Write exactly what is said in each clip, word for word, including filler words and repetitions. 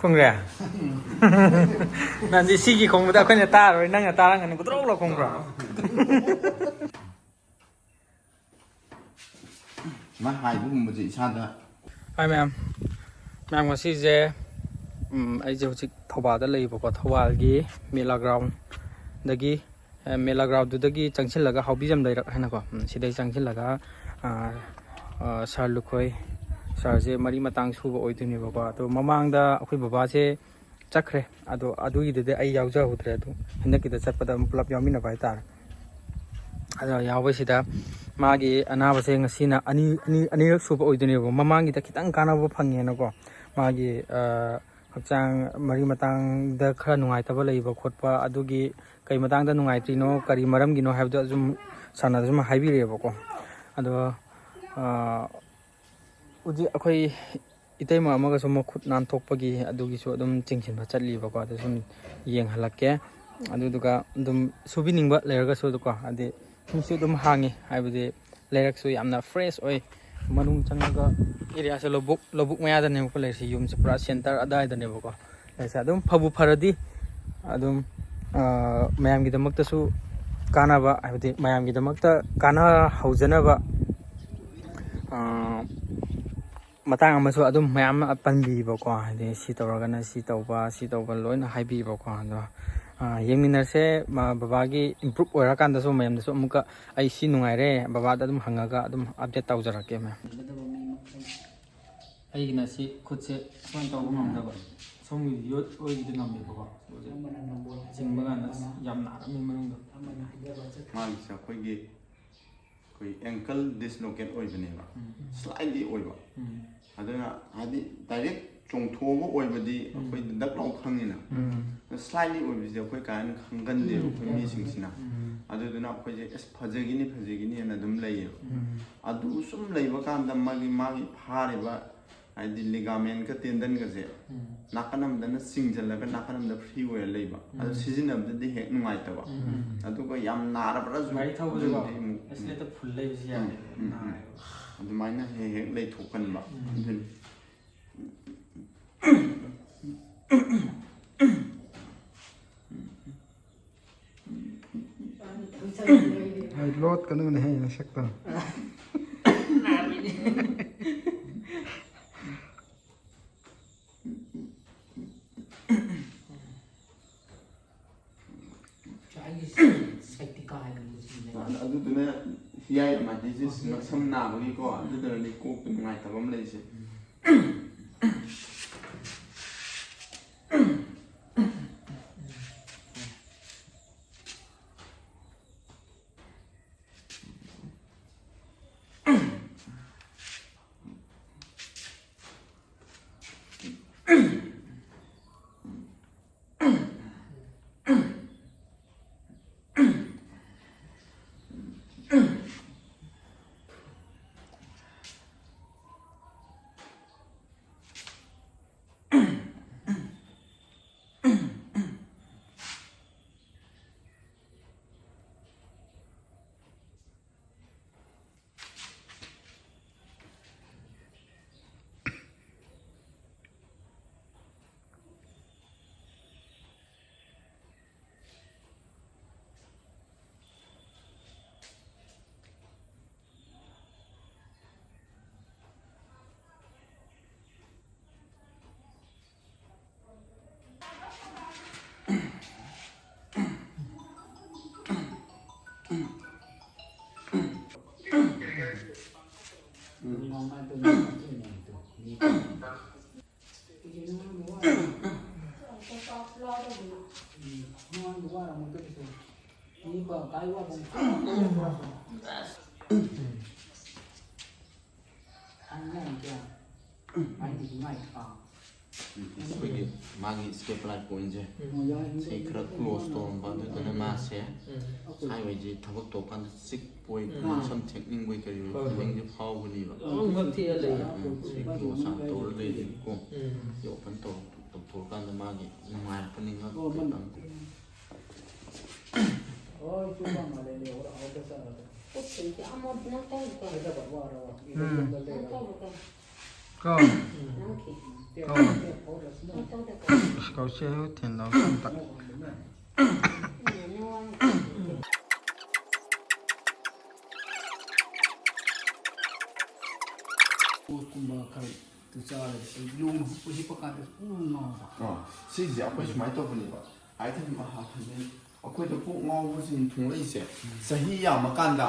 ꯈꯨꯝꯈ꯭ꯔꯦ? ꯅꯪꯗꯤ ꯁꯤꯒꯤ ꯈꯣꯡꯕꯗ ꯑꯩꯈꯣꯏꯅ ꯇꯥꯔꯔꯣꯏ, ꯅꯪꯅ ꯇꯥꯔꯝꯒꯅꯤ꯫ ꯒꯨꯗ꯭ꯔꯣꯛ ꯂꯥꯎ ꯈꯣꯡꯕ꯭ꯔꯣ? ꯁꯨꯃꯥꯏꯅ ꯍꯥꯏꯕꯒꯨꯝꯕꯁꯦ ꯏꯁꯥꯗ꯫ ꯍꯥꯏ ꯃꯌꯥꯝ꯫ ꯃꯌꯥꯝ, ꯉꯁꯤꯁꯦ, ꯎꯝ, ꯑꯩꯁꯦ ꯍꯧꯖꯤꯛ ꯊꯧꯕꯥꯜꯗ ꯂꯩꯌꯦꯕꯀꯣ, ꯊꯧꯕꯥꯜꯒꯤ ꯃꯦꯂꯥ ꯒ꯭ꯔꯥꯎꯟꯗꯒꯤ, ꯑꯦ, ꯃꯦꯂꯥ ꯒ꯭ꯔꯥꯎꯟꯗꯨꯗꯒꯤ ꯆꯪꯁꯤꯜꯂꯒ ꯍꯥꯎꯕꯤꯖꯝ ꯂꯩꯔꯛ ꯍꯥꯏꯅꯀꯣ, ꯎꯝ, ꯁꯤꯗꯩ ꯆꯪꯁꯤꯜꯂꯒ, ꯑꯥ, ꯑꯥ, ꯁꯥꯔ ꯂꯨꯈꯣꯏ, ꯁꯥꯔꯁꯦ ꯃꯔꯤ ꯃꯇꯥꯡ ꯁꯨꯕ ꯑꯣꯏꯗꯣꯏꯅꯦꯕꯀꯣ꯫ ꯑꯗꯣ ꯃꯃꯥꯡꯗ ꯑꯩꯈꯣꯏ ꯕꯕꯥꯁꯦ ꯆꯠꯈ꯭ꯔꯦ꯫ ꯑꯗꯣ ꯑꯗꯨꯒꯤꯗꯨꯗꯤ ꯑꯩ ꯌꯥꯎꯖꯍꯧꯗ꯭ꯔꯦ꯫ ꯑꯗꯨ ꯍꯟꯗꯛꯀꯤꯗ ꯆꯠꯄꯗ ꯑꯗꯨꯝ ꯄꯨꯂꯞ ꯌꯥꯎꯃꯤꯟꯅꯕ ꯍꯥꯏꯇꯥꯔꯦ꯫ ꯑꯗꯣ ꯌꯥꯎꯕꯁꯤꯗ ꯃꯥꯒꯤ ꯑꯅꯥꯕꯁꯦ ꯉꯁꯤꯅ ꯑꯅꯤ, ꯑꯅꯤ, ꯑꯅꯤꯔꯛ ꯁꯨꯕ ꯑꯣꯏꯗꯣꯏꯅꯦꯕ꯫ ꯃꯃꯥꯡꯒꯤꯗ ꯈꯤꯇꯪ ꯀꯥꯟꯅꯕ ꯐꯪꯉꯦꯅꯀꯣ, ꯃꯥꯒꯤ, ꯑ, ꯍꯛꯆꯥꯡ ꯃꯔꯤ ꯃꯇꯥꯡꯗ ꯈꯔ ꯅꯨꯡꯉꯥꯏꯇꯕ ꯂꯩꯕ ꯈꯣꯠꯄ, ꯑꯗꯨꯒꯤ ꯀꯩ ꯃꯇꯥꯡꯗ ꯅꯨꯡꯉꯥꯏꯇ꯭ꯔꯤꯅꯣ, ꯀꯔꯤ ꯃꯔꯝꯒꯤꯅꯣ ꯍꯥꯏꯕꯗꯣ ꯑꯗꯨꯝ ꯁꯥꯔꯅ ꯑꯗꯨꯝ ꯍꯥꯏꯕꯤꯔꯛꯑꯦꯕꯀꯣ꯫ ꯑꯗꯣ, ꯑ, ꯍꯧꯖꯤꯛ ꯑꯩꯈꯣꯏ ꯏꯇꯩꯃ ꯑꯃꯒꯁꯨ ꯃꯈꯨꯠ ꯅꯥꯟꯊꯣꯛꯄꯒꯤ ꯑꯗꯨꯒꯤꯁꯨ ꯑꯗꯨꯝ ꯆꯤꯡꯁꯤꯟꯕ ꯆꯠꯂꯤꯕꯀꯣ꯫ ꯑꯗꯨ ꯁꯨꯝ ꯌꯦꯡꯍꯜꯂꯛꯀꯦ꯫ ꯑꯗꯨꯗꯨꯒ ꯑꯗꯨꯝ ꯁꯨꯕꯤꯅꯤꯡꯕ ꯂꯩꯔꯒꯁꯨ ꯑꯗꯨꯀꯣ, ꯍꯥꯏꯗꯤ ꯃꯤꯁꯨ ꯑꯗꯨꯝ ꯍꯥꯡꯉꯤ, ꯍꯥꯏꯕꯗꯤ ꯂꯩꯔꯛꯁꯨ ꯌꯥꯝꯅ ꯐ꯭ꯔꯦꯁ ꯑꯣꯏ꯫ ꯃꯅꯨꯡ ꯆꯪꯉꯒ ꯑꯦꯔꯤꯌꯥꯁꯦ ꯂꯧꯕꯨꯛ, ꯂꯧꯕꯨꯛ ꯃꯌꯥꯗꯅꯦꯕꯀꯣ ꯂꯩꯔꯤꯁꯦ, ꯌꯨꯝꯁꯦ ꯄꯨꯔꯥ ꯁꯦꯟꯇꯔ ꯑꯗꯥꯏꯗꯅꯦꯕꯀꯣ ꯂꯩꯔꯤꯁꯦ꯫ ꯑꯗꯨꯝ ꯐꯕꯨ ꯐꯔꯗꯤ ꯑꯗꯨꯝ, ꯑ, ꯃꯌꯥꯝꯒꯤꯗꯃꯛꯇꯁꯨ ꯀꯥꯟꯅꯕ, ꯍꯥꯏꯕꯗꯤ ꯃꯌꯥꯝꯒꯤꯗꯃꯛꯇ ꯀꯥꯟꯅꯍꯧꯖꯅꯕ, ꯑ, ꯃꯇꯥꯡ ꯑꯃꯁꯨ ꯑꯗꯨꯝ ꯃꯌꯥꯝ ꯑꯃ ꯄꯟꯕꯤꯕꯀꯣ, ꯍꯥꯏꯗꯤ ꯁꯤ ꯇꯧꯔꯒꯅ ꯁꯤ ꯇꯧꯕ, ꯁꯤ ꯇꯧꯕ ꯂꯣꯏꯅ ꯍꯥꯏꯕꯤꯕꯀꯣ꯫ ꯑꯗꯣ, ꯑ, ꯌꯦꯡꯃꯤꯟꯅꯔꯁꯦ꯫ ꯃ-, ꯕꯕꯥꯒꯤ ꯏꯝꯄ꯭ꯔꯨꯞ ꯑꯣꯏꯔꯀꯥꯟꯗꯁꯨ ꯃꯌꯥꯝꯗꯁꯨ ꯑꯃꯨꯛꯀ ꯑꯩ ꯁꯤ ꯅꯨꯡꯉꯥꯏꯔꯦ, ꯕꯕꯥꯗ ꯑꯗꯨꯝ ꯍꯪꯉꯒ ꯑꯗꯨꯝ ꯑꯞꯗꯦꯠ ꯇꯧꯖꯔꯛꯀꯦ, ꯃꯌꯥꯝ꯫ ꯑꯩꯒꯤꯅ ꯁꯤ ꯈꯨꯠꯁꯦ ꯁꯨꯃꯥꯏꯅ ꯇꯧꯕ ꯉꯝꯗꯕ, ꯁꯣꯝꯒꯤ ꯌꯣꯠ ꯑꯣꯏꯒꯤꯗꯤ ꯉꯝꯃꯦꯕꯀꯣ꯫ ꯆꯤꯡꯕ ꯀꯥꯟꯗ ꯑꯁ ꯌꯥꯝ ꯅꯥꯔꯝꯃꯤ ꯃꯅꯨꯡꯗ꯫ ꯃꯥꯒꯤꯁꯦ ꯑꯩꯈꯣꯏꯒꯤ, ꯑꯩꯈꯣꯏ ꯑꯦꯡꯀꯜ ꯗꯤꯁꯂꯣꯀꯦꯠ ꯑꯣꯏꯕꯅꯦꯕ, ꯎꯝ꯫ ꯁ꯭ꯂꯥꯏꯠꯂꯤ ꯑꯣꯏꯕ꯫ ꯎꯝ꯫ ꯑꯗꯨꯅ ꯍꯥꯏꯗꯤ ꯗꯥꯏꯔꯦꯛ ꯆꯣꯡꯊꯣꯛꯑꯒ ꯑꯣꯏꯕꯗꯤ ꯑꯩꯈꯣꯏꯗꯤ ꯗꯛ ꯂꯥꯎ ꯈꯪꯉꯤꯅ꯫ ꯎꯝ꯫ ꯁ꯭ꯂꯥꯏꯠꯂꯤ ꯑꯣꯏꯕꯁꯦ ꯑꯩꯈꯣꯏ ꯀꯥ ꯍꯦꯟꯅ ꯈꯪꯒꯟꯗꯦꯕ ꯑꯩꯈꯣꯏ ꯃꯤꯁꯤꯡꯁꯤꯅ꯫ ꯎꯝ꯫ ꯑꯗꯨꯗꯨꯅ ꯑꯩꯈꯣꯏꯁꯦ ꯑꯁ ꯐꯖꯒꯤꯅꯤ ꯐꯖꯒꯤꯅꯤꯅ ꯑꯗꯨꯝ ꯂꯩꯌꯦꯕ꯫ ꯎꯝ꯫ ꯑꯗꯨ ꯁꯨꯝ ꯂꯩꯕ ꯀꯥꯟꯗ ꯃꯥꯒꯤ, ꯃꯥꯒꯤ ꯐꯥꯔꯤꯕ ꯍꯥꯏꯗꯤ ꯂꯤꯒꯥꯃꯦꯟꯒ ꯇꯦꯟꯗꯟꯒꯁꯦ ꯎꯝ꯫ ꯅꯥꯀꯟ ꯑꯃꯗꯅ ꯆꯤꯡꯁꯤꯜꯂꯒ ꯅꯥꯀꯟ ꯑꯃꯗ ꯐ꯭ꯔꯤ ꯑꯣꯏꯔ ꯂꯩꯕ꯫ ꯑꯗꯨ ꯎꯝ꯫ ꯁꯤꯖꯤꯟꯅꯕꯗꯗꯤ ꯍꯦꯛ ꯅꯨꯡꯉꯥꯏꯇꯕ꯫ ꯎꯝ꯫ ꯑꯗꯨꯒ ꯌꯥꯝ ꯅꯥꯔꯕ꯭ꯔꯥꯁꯨ ꯒꯥꯔꯤ ꯊꯧꯕꯁꯨꯀꯣ, ꯑꯗꯨꯗꯤ ꯑꯃꯨꯛ, ꯎꯝ꯫ ꯑꯦꯛꯁꯤꯂꯦꯇꯔ ꯐꯨꯜ ꯂꯩꯕꯁꯤ ꯎꯝ, ꯌꯥꯗꯦꯕ꯫ ꯎꯝ, ꯎꯝ꯫ ꯅꯥꯏꯌꯦꯕ꯫ ꯑꯗꯨꯃꯥꯏꯅ ꯍꯦꯛ ꯍꯦꯛ ꯂꯩꯊꯣꯛꯀꯟꯕ꯫ ꯎꯝ꯫ ꯑꯗꯨꯅꯤ꯫ ꯍꯣꯏ, ꯂꯣꯠꯀꯅꯨꯅꯦꯍꯦ, ꯅꯁꯛꯇꯣ꯫ ꯑꯩꯒꯤ ꯁꯛꯇꯤ ꯀꯥ ꯍꯦꯟꯅ ꯂꯨꯁꯤꯜꯂꯦ꯫ ꯑꯗꯨꯗꯨꯅ ꯍꯤꯌꯥꯏ ꯑꯃꯗꯤ ꯉꯛꯁꯝ ꯅꯥꯕꯒꯤꯀꯣ, ꯑꯗꯨꯗꯨꯅꯅꯤ ꯀꯣꯛꯇ ꯅꯨꯡꯉꯥꯏꯇꯕ ꯑꯃ ꯂꯩꯔꯤꯁꯦ꯫ ꯑꯩꯈꯣꯏꯒꯤ ꯃꯥꯒꯤ ꯏꯁꯀꯦꯞ ꯂꯥꯏꯠ ꯄꯣꯏꯟꯁꯦ ꯁꯤ ꯈꯔ ꯀ꯭ꯂꯣꯖ ꯇꯧꯔꯝꯕ, ꯑꯗꯨꯗꯨꯅ ꯃꯥꯁꯦ ꯁ꯭ꯋꯥꯏꯋꯥꯏꯁꯦ ꯊꯕꯛ ꯇꯧꯔꯀꯥꯟꯗ ꯆꯤꯛꯄꯣꯏ, ꯁꯝ ꯊꯦꯛꯅꯤꯡꯕꯣꯏ ꯀꯔꯤ ꯐꯤꯂꯤꯡꯁꯦ ꯐꯥꯎꯒꯅꯦꯕ꯫ ꯁꯤ ꯀ꯭ꯂꯣꯖ ꯌꯥꯝ ꯇꯧꯔ ꯂꯩꯔꯦꯕꯀꯣ꯫ ꯁꯤ ꯑꯣꯄꯟ ꯇꯧ ꯇꯧꯊꯣꯛꯑꯀꯥꯟꯗ ꯃꯥꯒꯤ ꯅꯨꯡꯉꯥꯏꯔꯛꯄꯅꯤ, ꯉꯛ ꯀꯩꯀꯥ꯫ ꯎꯝ꯫ ꯀꯣ꯫ ꯅꯪ ꯀꯤ꯫ ꯀꯣ꯫ ꯅꯪ ꯇꯧꯗꯦ ꯀꯣ꯫ ꯑꯁ, ꯀꯧꯁꯦ ꯍꯦ, ꯊꯦꯟ ꯂꯥꯎ ꯑꯝꯇ꯫ ꯎꯝ, ꯅꯪ ꯋꯥ ꯄꯣꯠꯀꯨꯝꯕ ꯈꯔ ꯆꯥꯔꯗꯤ ꯑꯩ ꯂꯣꯡꯅ ꯍꯤꯞꯄ, ꯍꯤꯞꯄ ꯀꯥꯟꯗ ꯎ ꯉꯥꯎꯕ꯫ ꯑꯥ, ꯁꯤꯁꯦ ꯑꯩꯈꯣꯏ ꯁꯨꯃꯥꯏꯅ ꯇꯧꯕꯅꯦꯕ꯫ ꯍꯥꯏꯗꯤ, ꯑꯍ, ꯍꯥꯏꯗꯤ ꯑꯩꯈꯣꯏꯗ ꯀꯣꯛ ꯉꯥꯎꯕꯁꯤꯡ ꯊꯨꯡꯂꯛꯏꯁꯦ, ꯆꯍꯤ ꯌꯥꯝꯃꯀꯥꯟꯗ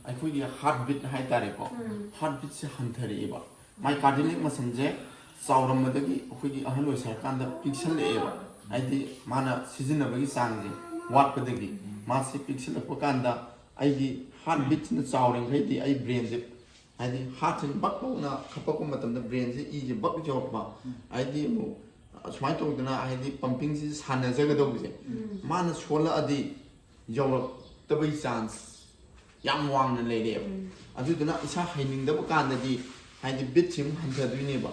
ꯑꯩꯈꯣꯏꯒꯤ ꯍꯥꯔꯠ ꯕꯤꯠ ꯍꯥꯏꯇꯥꯔꯦꯀꯣ, ꯍꯥꯔꯠ ꯕꯤꯠꯁꯦ ꯍꯟꯊꯔꯛꯑꯦꯕ꯫ ꯃꯥꯏ ꯀꯥꯔꯗꯤꯌꯦꯛ ꯃꯁꯜꯁꯦ ꯆꯥꯎꯔꯝꯕꯗꯒꯤ ꯑꯩꯈꯣꯏꯒꯤ ꯑꯍꯜ ꯑꯣꯏꯁꯜꯂꯀꯥꯟꯗ ꯄꯤꯛꯁꯜꯂꯛꯑꯦꯕ꯫ ꯍꯥꯏꯗꯤ ꯃꯥꯅ ꯁꯤꯖꯤꯟꯅꯕꯒꯤ ꯆꯥꯡꯁꯦ ꯋꯥꯠꯄꯗꯒꯤ꯫ ꯃꯥꯁꯦ ꯄꯤꯛꯁꯜꯂꯛꯄ ꯀꯥꯟꯗ ꯑꯩꯒꯤ ꯍꯥꯔꯠ ꯕꯤꯠꯁꯤꯅ ꯆꯥꯎꯔꯤꯈꯩꯗꯤ ꯑꯩ ꯕ꯭ꯔꯦꯟꯁꯦ, ꯍꯥꯏꯗꯤ ꯍꯥꯔꯠꯁꯦ ꯕꯛ ꯂꯥꯎꯅ ꯈꯞꯄꯛꯄ ꯃꯇꯝꯗ ꯕ꯭ꯔꯦꯟꯁꯦ ꯏꯁꯦ ꯕꯛ ꯌꯧꯔꯛꯄ꯫ ꯍꯥꯏꯗꯤ ꯑꯃꯨꯛ ꯑꯁꯨꯃꯥꯏꯅ ꯇꯧꯗꯅ, ꯍꯥꯏꯗꯤ ꯄꯝꯄꯤꯡꯁꯤ ꯁꯥꯟꯅꯖꯒꯗꯧꯕꯁꯦ, ꯃꯥꯅ ꯁꯣꯜꯂꯛꯑꯗꯤ ꯌꯧꯔꯛꯇꯕꯒꯤ ꯆꯥꯟꯁ ꯌꯥꯝ ꯋꯥꯡꯅ ꯂꯩꯔꯦꯕ꯫ ꯑꯗꯨꯗꯨꯅ ꯏꯁꯥ ꯍꯩꯅꯤꯡꯗꯕ ꯀꯥꯟꯗꯗꯤ, ꯍꯥꯏꯗꯤ ꯕꯤꯠꯁꯤ ꯑꯃꯨꯛ ꯍꯟꯊꯗꯣꯏꯅꯦꯕ꯫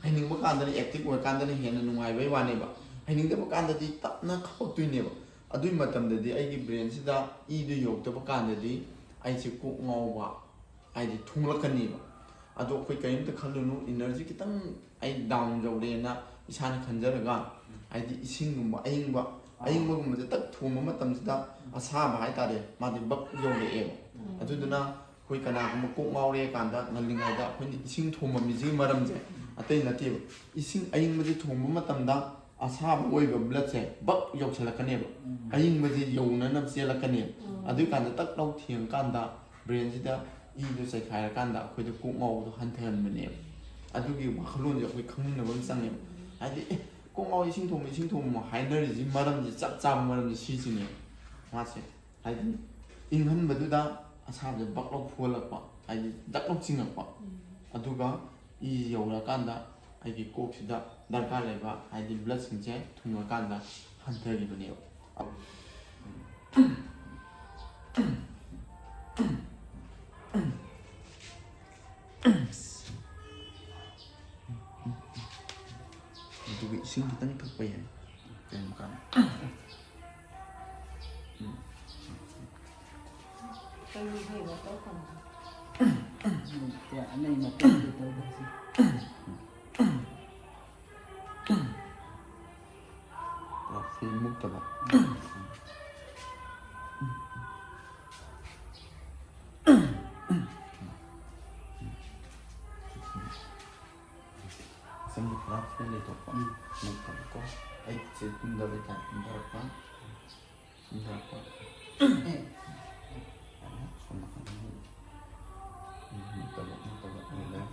ꯍꯩꯅꯤꯡꯕ ꯀꯥꯟꯗꯅ, ꯑꯦꯛꯇꯤꯚ ꯑꯣꯏꯔꯀꯥꯟꯗꯅ ꯍꯦꯟꯅ ꯅꯨꯡꯉꯥꯏꯕꯩ ꯋꯥꯅꯦꯕ꯫ ꯍꯩꯅꯤꯡꯗꯕ ꯀꯥꯟꯗꯗꯤ ꯇꯞꯅ ꯈꯞꯄꯛꯇꯣꯏꯅꯦꯕ꯫ ꯑꯗꯨꯒꯤ ꯃꯇꯝꯗꯗꯤ ꯑꯩꯒꯤ ꯕ꯭ꯔꯦꯟꯁꯤꯗ ꯏꯗꯨ ꯌꯧꯔꯛꯇꯕ ꯀꯥꯟꯗꯗꯤ ꯑꯩꯁꯦ ꯀꯣꯛ ꯉꯥꯎꯕ, ꯍꯥꯏꯗꯤ ꯊꯨꯡꯂꯛꯀꯅꯤꯕ꯫ ꯑꯗꯣ ꯑꯩꯈꯣꯏ ꯀꯔꯤꯝꯇ ꯈꯜꯂꯨꯅꯨ, ꯏꯅꯔꯖꯤ ꯈꯤꯇꯪ ꯑꯩ ꯗꯥꯎꯟ ꯌꯧꯔꯦꯅ ꯏꯁꯥꯅ ꯈꯟꯖꯔꯒ, ꯍꯥꯏꯗꯤ ꯏꯁꯤꯡꯒꯨꯝꯕ ꯑꯏꯪꯕ, ꯑꯏꯪꯕꯒꯨꯝꯕꯁꯦ ꯇꯛ ꯊꯣꯡꯕ ꯃꯇꯝꯁꯤꯗ ꯑꯁꯥꯕ ꯍꯥꯏꯇꯥꯔꯦ, ꯃꯥꯗꯤ ꯕꯛ ꯌꯧꯔꯛꯑꯦꯕ꯫ ꯑꯗꯨꯗꯨꯅ ꯑꯩꯈꯣꯏ ꯀꯅꯥꯒꯨꯝꯕ ꯀꯣꯛ ꯉꯥꯎꯔꯦ ꯀꯥꯟꯗ ꯉꯜꯂꯤꯉꯩꯗ ꯑꯩꯈꯣꯏꯅ ꯏꯁꯤꯡ ꯊꯣꯡꯕ ꯃꯤꯁꯤꯒꯤ ꯃꯔꯝꯁꯦ ꯑꯇꯩ ꯅꯠꯇꯦꯕ꯫ ꯏꯁꯤꯡ ꯑꯏꯪꯕꯁꯦ ꯊꯣꯡꯕ ꯃꯇꯝꯗ ꯑꯁꯥꯕ ꯑꯣꯏꯕ ꯕ꯭ꯂꯠꯁꯦ ꯕꯛ ꯌꯧꯁꯜꯂꯛꯀꯅꯦꯕ꯫ ꯑꯏꯪꯕꯁꯦ ꯌꯧꯅꯅꯕ ꯆꯦꯜꯂꯛꯀꯅꯦꯕ꯫ ꯑꯗꯨꯏꯀꯥꯟꯗ ꯇꯛ ꯂꯥꯎ ꯊꯦꯡꯉꯀꯥꯟꯗ ꯕ꯭ꯔꯦꯟꯁꯤꯗ ꯏꯗꯣ ꯆꯥꯏꯈꯥꯏꯔꯀꯥꯟꯗ ꯑꯩꯈꯣꯏꯗ ꯀꯣꯛ ꯉꯥꯎꯕꯗꯣ ꯍꯟꯊꯍꯟꯕꯅꯦꯕ꯫ ꯑꯗꯨꯒꯤ ꯋꯥꯈꯜꯂꯣꯟꯁꯦ ꯑꯩꯈꯣꯏ ꯈꯪꯃꯤꯟꯅꯕ ꯑꯃ ꯆꯪꯉꯦꯕ꯫ ꯍꯥꯏꯗꯤ, "ꯑꯦ, ꯀꯣꯛ ꯉꯥꯎ, ꯏꯁꯤꯡ ꯊꯣꯡꯕ, ꯏꯁꯤꯡ ꯊꯣꯡꯕ" ꯍꯥꯏꯅꯔꯤꯁꯤ ꯃꯔꯝꯁꯦ, ꯆꯞ ꯆꯥꯕ ꯃꯔꯝꯁꯦ ꯁꯤꯁꯤꯅꯦꯕ꯫ ꯃꯥꯁꯦ, ꯍꯥꯏꯗꯤ, ꯏꯪꯍꯟꯕꯗꯨꯗ ꯑꯁꯥꯕꯁꯦ ꯕꯛ ꯂꯥꯎ ꯐꯨꯍꯜꯂꯛꯄ, ꯍꯥꯏꯗꯤ ꯗꯛ ꯂꯥꯎ ꯆꯤꯡꯉꯛꯄ꯫ ꯑꯗꯨꯒ ꯏ ꯌꯧꯔꯀꯥꯟꯗ ꯑꯩꯒꯤ ꯀꯣꯛꯁꯤꯗ ꯗꯔꯀꯥꯔ ꯂꯩꯕ, ꯍꯥꯏꯗꯤ bloodꯁꯤꯡꯁꯦ ꯊꯨꯡꯉꯀꯥꯟꯗ ꯍꯟꯊꯔꯤꯕꯅꯦꯕ꯫ ꯑꯗꯨꯒ ꯏꯁꯤꯡ ꯈꯤꯇꯪ ꯊꯛꯄ ꯌꯥꯏ꯫ ꯀꯩꯝ ꯀꯥꯟꯗ꯫ ꯀꯩ ꯍꯩꯕ ꯇꯧꯐꯝ? ꯅꯠꯇꯦ, ꯑꯅꯩ ꯃꯇꯦꯛꯇꯨ ꯇꯧꯗ꯭ꯔꯁꯤ꯫ ꯄꯨꯔꯥ full ꯃꯨꯛꯇꯕ꯫ ꯁꯝꯁꯦ ꯄꯨꯔꯥ full ꯂꯩꯊꯣꯛꯄ꯫ ꯎꯝ꯫ ꯃꯨꯛꯇꯕꯀꯣ꯫ ꯑꯩꯁꯦ ꯇꯨꯝꯗꯕꯩ type ꯇꯨꯝꯊꯔꯛꯄ꯫ ꯇꯨꯝꯊꯔꯛꯄ꯫ ꯁꯣꯝ ꯅꯥꯀꯟꯗ꯫ ꯎꯝ, ꯃꯨꯛꯇꯕ, ꯃꯨꯛꯇꯕ, relax꯫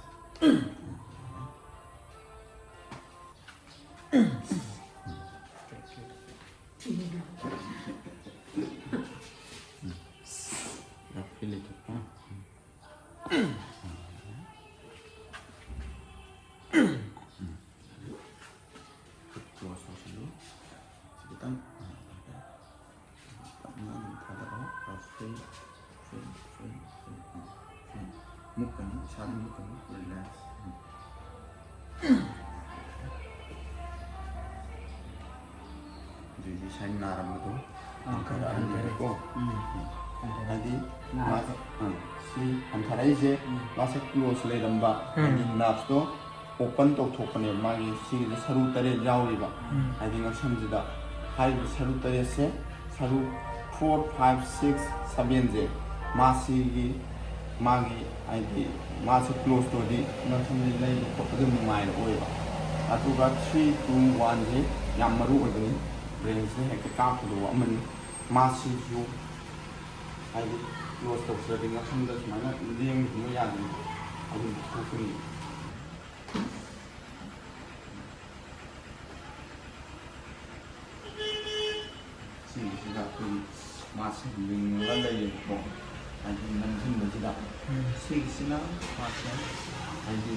ꯄꯨꯔꯥ full ꯂꯩꯊꯣꯛꯄ꯫ Close ꯇꯧꯁꯜꯂꯨ꯫ ꯁꯤ ꯈꯤꯇꯪ, ꯑꯥ, ꯇꯞꯅ ꯑꯗꯨꯝ ꯊꯥꯗꯔꯛꯑꯣ꯫ Free, free, free, free, ꯑꯥ, free꯫ ꯃꯨꯛꯀꯅꯨ, ꯏꯁꯥꯗ ꯃꯨꯛꯀꯅꯨ, relax꯫ ꯎꯝ꯫ ꯑꯗꯨꯗꯤ ꯁꯥꯏ ꯅꯥꯔꯝꯕꯗꯣ ꯑꯥ, ꯍꯟꯊꯔꯛꯑꯅꯤꯕꯀꯣ꯫ ꯎꯝ꯫ ꯍꯟꯊꯔꯦ꯫ ꯍꯥꯏꯗꯤ ꯅꯥꯔꯦ꯫ ꯃꯥꯁꯦ, ꯑꯥ, ꯁꯤ ꯍꯟꯊꯔꯛꯏꯁꯦ, ꯎꯝ꯫ ꯃꯥꯁꯦ close ꯂꯩꯔꯝꯕ, ꯎꯝ꯫ ꯍꯥꯏꯗꯤ nerveꯇꯣ open ꯇꯧꯊꯣꯛꯄꯅꯦꯕ꯫ ꯃꯥꯒꯤ ꯁꯤꯒꯤꯗ ꯁꯔꯨ ꯇꯔꯦꯠ ꯌꯥꯎꯔꯤꯕ, ꯎꯝ꯫ ꯍꯥꯏꯗꯤ ꯉꯛꯁꯝꯁꯤꯗ ꯍꯥꯏꯔꯤꯕ ꯁꯔꯨ ꯇꯔꯦꯠꯁꯦ ꯁꯔꯨ four, five, six, sevenꯁꯦ ꯃꯥꯁꯤꯒꯤ, ꯃꯥꯒꯤ ꯍꯥꯏꯗꯤ ꯃꯥꯁꯦ close ꯇꯧꯔꯗꯤ ꯉꯛꯁꯝꯁꯦ ꯂꯩꯕ ꯈꯣꯠꯄꯗ ꯅꯨꯡꯉꯥꯏꯔꯛꯑꯣꯏꯕ꯫ ꯑꯗꯨꯒ three, two, oneꯁꯦ ꯌꯥꯝ ꯃꯔꯨ ꯑꯣꯏꯕꯅꯤ꯫ Brainꯁꯤꯗ ꯍꯦꯛꯇ ꯀꯥꯞꯀꯗꯧꯕ ꯑꯃꯅꯤ꯫ ꯃꯥꯁꯤꯁꯨ ꯍꯥꯏꯗꯤ close ꯇꯧꯁꯤꯜꯂꯗꯤ ꯉꯛꯁꯝꯗ ꯁꯨꯃꯥꯏꯅ ꯂꯦꯡꯕ ꯌꯥꯗꯦ꯫ ꯑꯗꯨꯝ ꯊꯣꯛꯀꯅꯤ꯫ ꯁꯤꯒꯤꯁꯤꯗ ꯑꯩꯈꯣꯏꯒꯤ ꯃꯥꯁꯦ ꯂꯤꯡꯉꯒ ꯂꯩꯌꯦꯕꯀꯣ, ꯍꯥꯏꯗꯤ ꯅꯝꯁꯤꯟꯕꯁꯤꯗ꯫ ꯎꯝ꯫ ꯁꯤꯒꯤꯁꯤꯅ ꯃꯥꯁꯦ ꯍꯥꯏꯗꯤ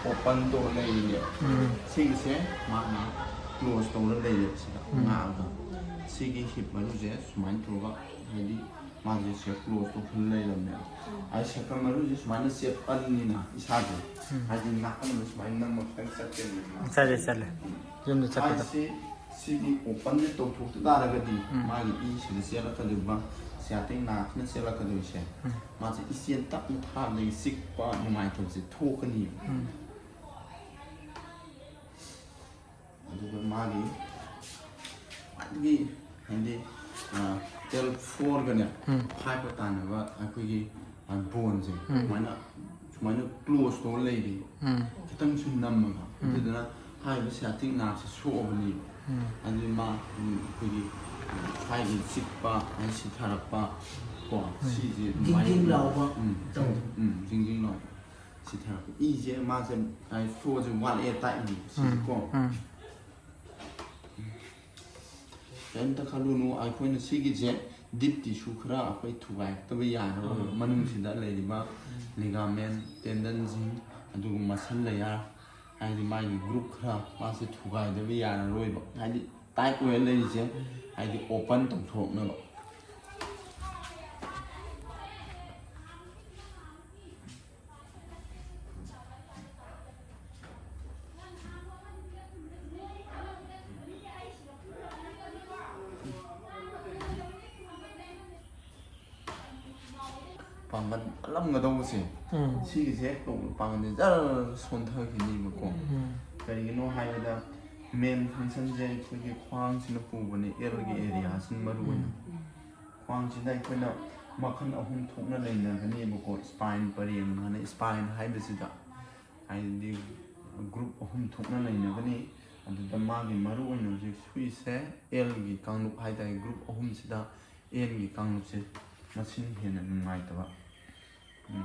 ꯑꯣꯄꯟ ꯇꯧꯔ ꯂꯩꯔꯤꯅꯦꯕ꯫ ꯎꯝ꯫ ꯁꯤꯒꯤꯁꯦ ꯃꯥꯅ ꯀ꯭ꯂꯣꯖ ꯇꯧꯔ ꯂꯩꯔꯦꯕ ꯁꯤꯗ ꯎꯝ꯫ ꯉꯥꯛꯑꯒ꯫ ꯁꯤꯒꯤ ꯍꯤꯞ ꯃꯔꯨꯁꯦ ꯁꯨꯃꯥꯏꯅ ꯇꯧꯔꯒ, ꯍꯥꯏꯗꯤ ꯃꯥꯁꯦ ꯁꯤꯗ ꯀ꯭ꯂꯣꯖ ꯇꯧꯁꯤꯜꯂ ꯂꯩꯔꯕꯅꯦꯕ꯫ ꯍꯥꯏꯗꯤ ꯁꯥꯏꯀꯜ ꯃꯔꯨꯁꯦ ꯁꯨꯃꯥꯏꯅ ꯆꯦꯞꯄꯅꯤꯅ ꯏꯁꯥꯁꯦ, ꯎꯝ꯫ ꯍꯥꯏꯗꯤ ꯅꯥꯀꯟꯗ ꯁꯨꯃꯥꯏꯅ ꯅꯝꯃ ꯈꯤꯇꯪ ꯆꯠꯇꯣꯏꯅꯦꯕ ꯃꯥꯁꯦ꯫ ꯆꯠꯂꯦ, ꯆꯠꯂꯦ꯫ ꯌꯨꯝꯗ ꯆꯠꯄꯗ꯫ ꯍꯥꯏꯁꯦ ꯁꯤꯒꯤ ꯑꯣꯄꯟꯁꯦ ꯇꯧꯊꯣꯛꯇ ꯇꯥꯔꯒꯗꯤ ꯎꯝ꯫ ꯃꯥꯒꯤ ꯏ ꯁꯤꯗ ꯆꯦꯜꯂꯛꯀꯗꯣꯏꯕ, ꯁꯤꯌꯥꯇꯤꯛ ꯅꯥꯔꯚꯁꯤꯅ ꯆꯦꯜꯂꯛꯀꯗꯣꯏꯁꯦ꯫ ꯎꯝ꯫ ꯃꯥꯁꯦ ꯏꯆꯦꯜ ꯇꯞꯅ ꯊꯥꯕꯗꯒꯤ ꯆꯤꯛꯄ ꯅꯨꯡꯉꯥꯏꯇꯕꯁꯦ ꯊꯣꯛꯀꯅꯤꯕ꯫ ꯎꯝ꯫ ꯑꯗꯨꯒ ꯃꯥꯒꯤ ꯈ꯭ꯋꯥꯏꯗꯒꯤ ꯍꯥꯏꯗꯤ, ꯑ, ꯑꯦꯜ ꯐꯣꯔꯒꯅꯦ ꯎꯝ꯫ ꯐꯥꯏꯚꯀ ꯇꯥꯟꯅꯕ ꯑꯩꯈꯣꯏꯒꯤ, ꯑ, ꯕꯣꯟꯁꯦ ꯎꯝ꯫ ꯁꯨꯃꯥꯏꯅ, ꯁꯨꯃꯥꯏꯅ ꯀ꯭ꯂꯣꯖ ꯇꯧꯔ ꯂꯩꯔꯤꯕ꯫ ꯎꯝ꯫ ꯈꯤꯇꯪꯁꯨ ꯅꯝꯃꯒ꯫ ꯎꯝ꯫ ꯑꯗꯨꯗꯨꯅ ꯍꯥꯏꯔꯤꯕ ꯁꯤꯌꯥꯇꯤꯛ ꯅꯥꯔꯚꯁꯦ ꯁꯣꯛꯑꯕꯅꯤ꯫ ꯎꯝ꯫ ꯑꯗꯨꯗꯤ ꯃꯥ, ꯎꯝ, ꯑꯩꯈꯣꯏꯒꯤ, ꯑ, ꯁ꯭ꯋꯥꯏꯒꯤ ꯆꯤꯛꯄ, ꯍꯥꯏꯗꯤ ꯁꯤꯊꯔꯛꯄ ꯀꯣ, ꯎꯝ꯫ ꯁꯤꯁꯦ ꯖꯤꯡ ꯖꯤꯡ ꯑꯗꯨꯃꯥꯏꯅ ꯂꯥꯎꯕ ꯎꯝ, ꯇꯧꯕ꯫ ꯎꯝ, ꯖꯤꯡ ꯖꯤꯡ ꯂꯥꯎꯕ꯫ ꯁꯤꯊꯔꯛꯄ ꯏꯁꯦ ꯃꯥꯁꯦ, ꯍꯥꯏꯗꯤ ꯐ꯭ꯂꯣꯁꯦ ꯋꯥꯠꯂꯛꯑꯦ ꯇꯥꯛꯏꯅꯦ ꯁꯤꯁꯦꯀꯣ꯫ ꯎꯝ꯫ ꯀꯩꯝꯇ ꯈꯜꯂꯨꯅꯨ, ꯑꯩꯈꯣꯏꯅ ꯁꯤꯒꯤꯁꯦ ꯗꯤꯞ ꯇꯤꯁꯨ ꯈꯔ ꯑꯩꯈꯣꯏ ꯊꯨꯒꯥꯏꯔꯛꯇꯕ ꯌꯥꯔꯔꯣꯏ꯫ ꯎꯝ꯫ ꯃꯅꯨꯡꯁꯤꯗ ꯂꯩꯔꯤꯕ ꯂꯤꯒꯥꯃꯦꯟ, ꯇꯦꯟꯗꯟꯁꯤꯡ, ꯑꯗꯨꯒ ꯃꯁꯜ ꯂꯦꯌꯥꯔ, ꯍꯥꯏꯗꯤ ꯃꯥꯒꯤ ꯒ꯭ꯔꯨꯞ ꯈꯔ ꯃꯥꯁꯦ ꯊꯨꯒꯥꯏꯗꯕ ꯌꯥꯔꯔꯣꯏꯕ꯫ ꯍꯥꯏꯗꯤ ꯇꯥꯏꯠ ꯑꯣꯏꯔ ꯂꯩꯔꯤꯁꯦ ꯍꯥꯏꯗꯤ ꯑꯣꯄꯟ ꯇꯧꯊꯣꯛꯅꯕ꯫ ꯄꯥꯡꯒꯜ ꯀꯜꯂꯝꯒꯗꯧꯕꯁꯦ, ꯎꯝ꯫ ꯁꯤꯒꯤꯁꯦ ꯍꯦꯛ ꯇꯧꯕꯗ ꯄꯥꯡꯒꯜꯁꯦ ꯖꯔ ꯁꯣꯟꯊꯈꯤꯅꯤꯕꯀꯣ꯫ ꯎꯝ꯫ ꯀꯔꯤꯒꯤꯅꯣ ꯍꯥꯏꯕꯗ ꯃꯦꯟ ꯐꯪꯁꯟꯁꯦ ꯑꯩꯈꯣꯏꯒꯤ ꯈ꯭ꯋꯥꯡꯁꯤꯅ ꯄꯨꯕꯅꯦ, ꯑꯦꯜꯒꯤ ꯑꯦꯔꯤꯌꯥꯁꯤꯅ ꯃꯔꯨ ꯑꯣꯏꯅ꯫ ꯎꯝ꯫ ꯈ꯭ꯋꯥꯡꯁꯤꯗ ꯑꯩꯈꯣꯏꯅ ꯃꯈꯜ ꯑꯍꯨꯝ ꯊꯣꯛꯅ ꯂꯩꯅꯒꯅꯦꯕꯀꯣ, ꯁ꯭ꯄꯥꯏꯟ ꯄꯔꯦꯡ ꯍꯥꯏꯅ ꯁ꯭ꯄꯥꯏꯟ ꯍꯥꯏꯕꯁꯤꯗ ꯍꯥꯏꯗꯤ ꯒ꯭ꯔꯨꯞ ꯑꯍꯨꯝ ꯊꯣꯛꯅ ꯂꯩꯅꯒꯅꯤ꯫ ꯑꯗꯨꯗ ꯃꯥꯒꯤ ꯃꯔꯨ ꯑꯣꯏꯅ ꯍꯧꯖꯤꯛ ꯁꯨꯏꯁꯦ ꯑꯦꯜꯒꯤ ꯀꯥꯡꯂꯨꯞ ꯍꯥꯏꯇꯥꯔꯦ, ꯒ꯭ꯔꯨꯞ ꯑꯍꯨꯝꯁꯤꯗ ꯑꯦꯜꯒꯤ ꯀꯥꯡꯂꯨꯞꯁꯦ ꯃꯁꯤꯡ ꯍꯦꯟꯅ ꯅꯨꯡꯉꯥꯏꯇꯕ꯫ ꯎꯝ꯫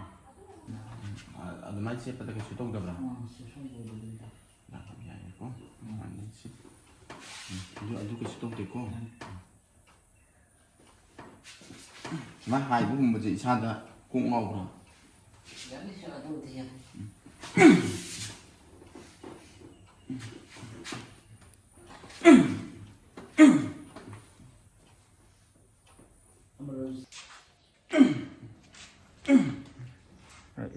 ꯑ-, ꯑꯗꯨꯃꯥꯏꯅ ꯆꯦꯞꯄꯗ ꯀꯩꯁꯨ ꯇꯧꯗꯕ꯭ꯔꯥ? ꯑꯥ, ꯁꯤ ꯁ꯭ꯋꯥꯏꯗ ꯑꯗꯨꯝ ꯇꯧ-, ꯌꯥꯏꯀꯣ? ꯎꯝ꯫ ꯑꯗꯨꯃꯥꯏꯅ ꯆꯦꯞ-, ꯎꯝ, ꯑꯗꯨ, ꯑꯗꯨ ꯀꯩꯁꯨ ꯇꯧꯗꯦꯀꯣ? ꯎꯝ꯫ ꯁꯨꯃꯥꯏꯅ ꯍꯥꯏꯕꯒꯨꯝꯕꯁꯦ ꯏꯁꯥꯗ ꯀꯣꯛ ꯉꯥꯎꯕ꯭ꯔꯥ? ꯌꯥꯅꯤ, ꯁꯥꯔ, ꯑꯗꯨꯕꯨꯗꯤ ꯌꯥꯅꯤ꯫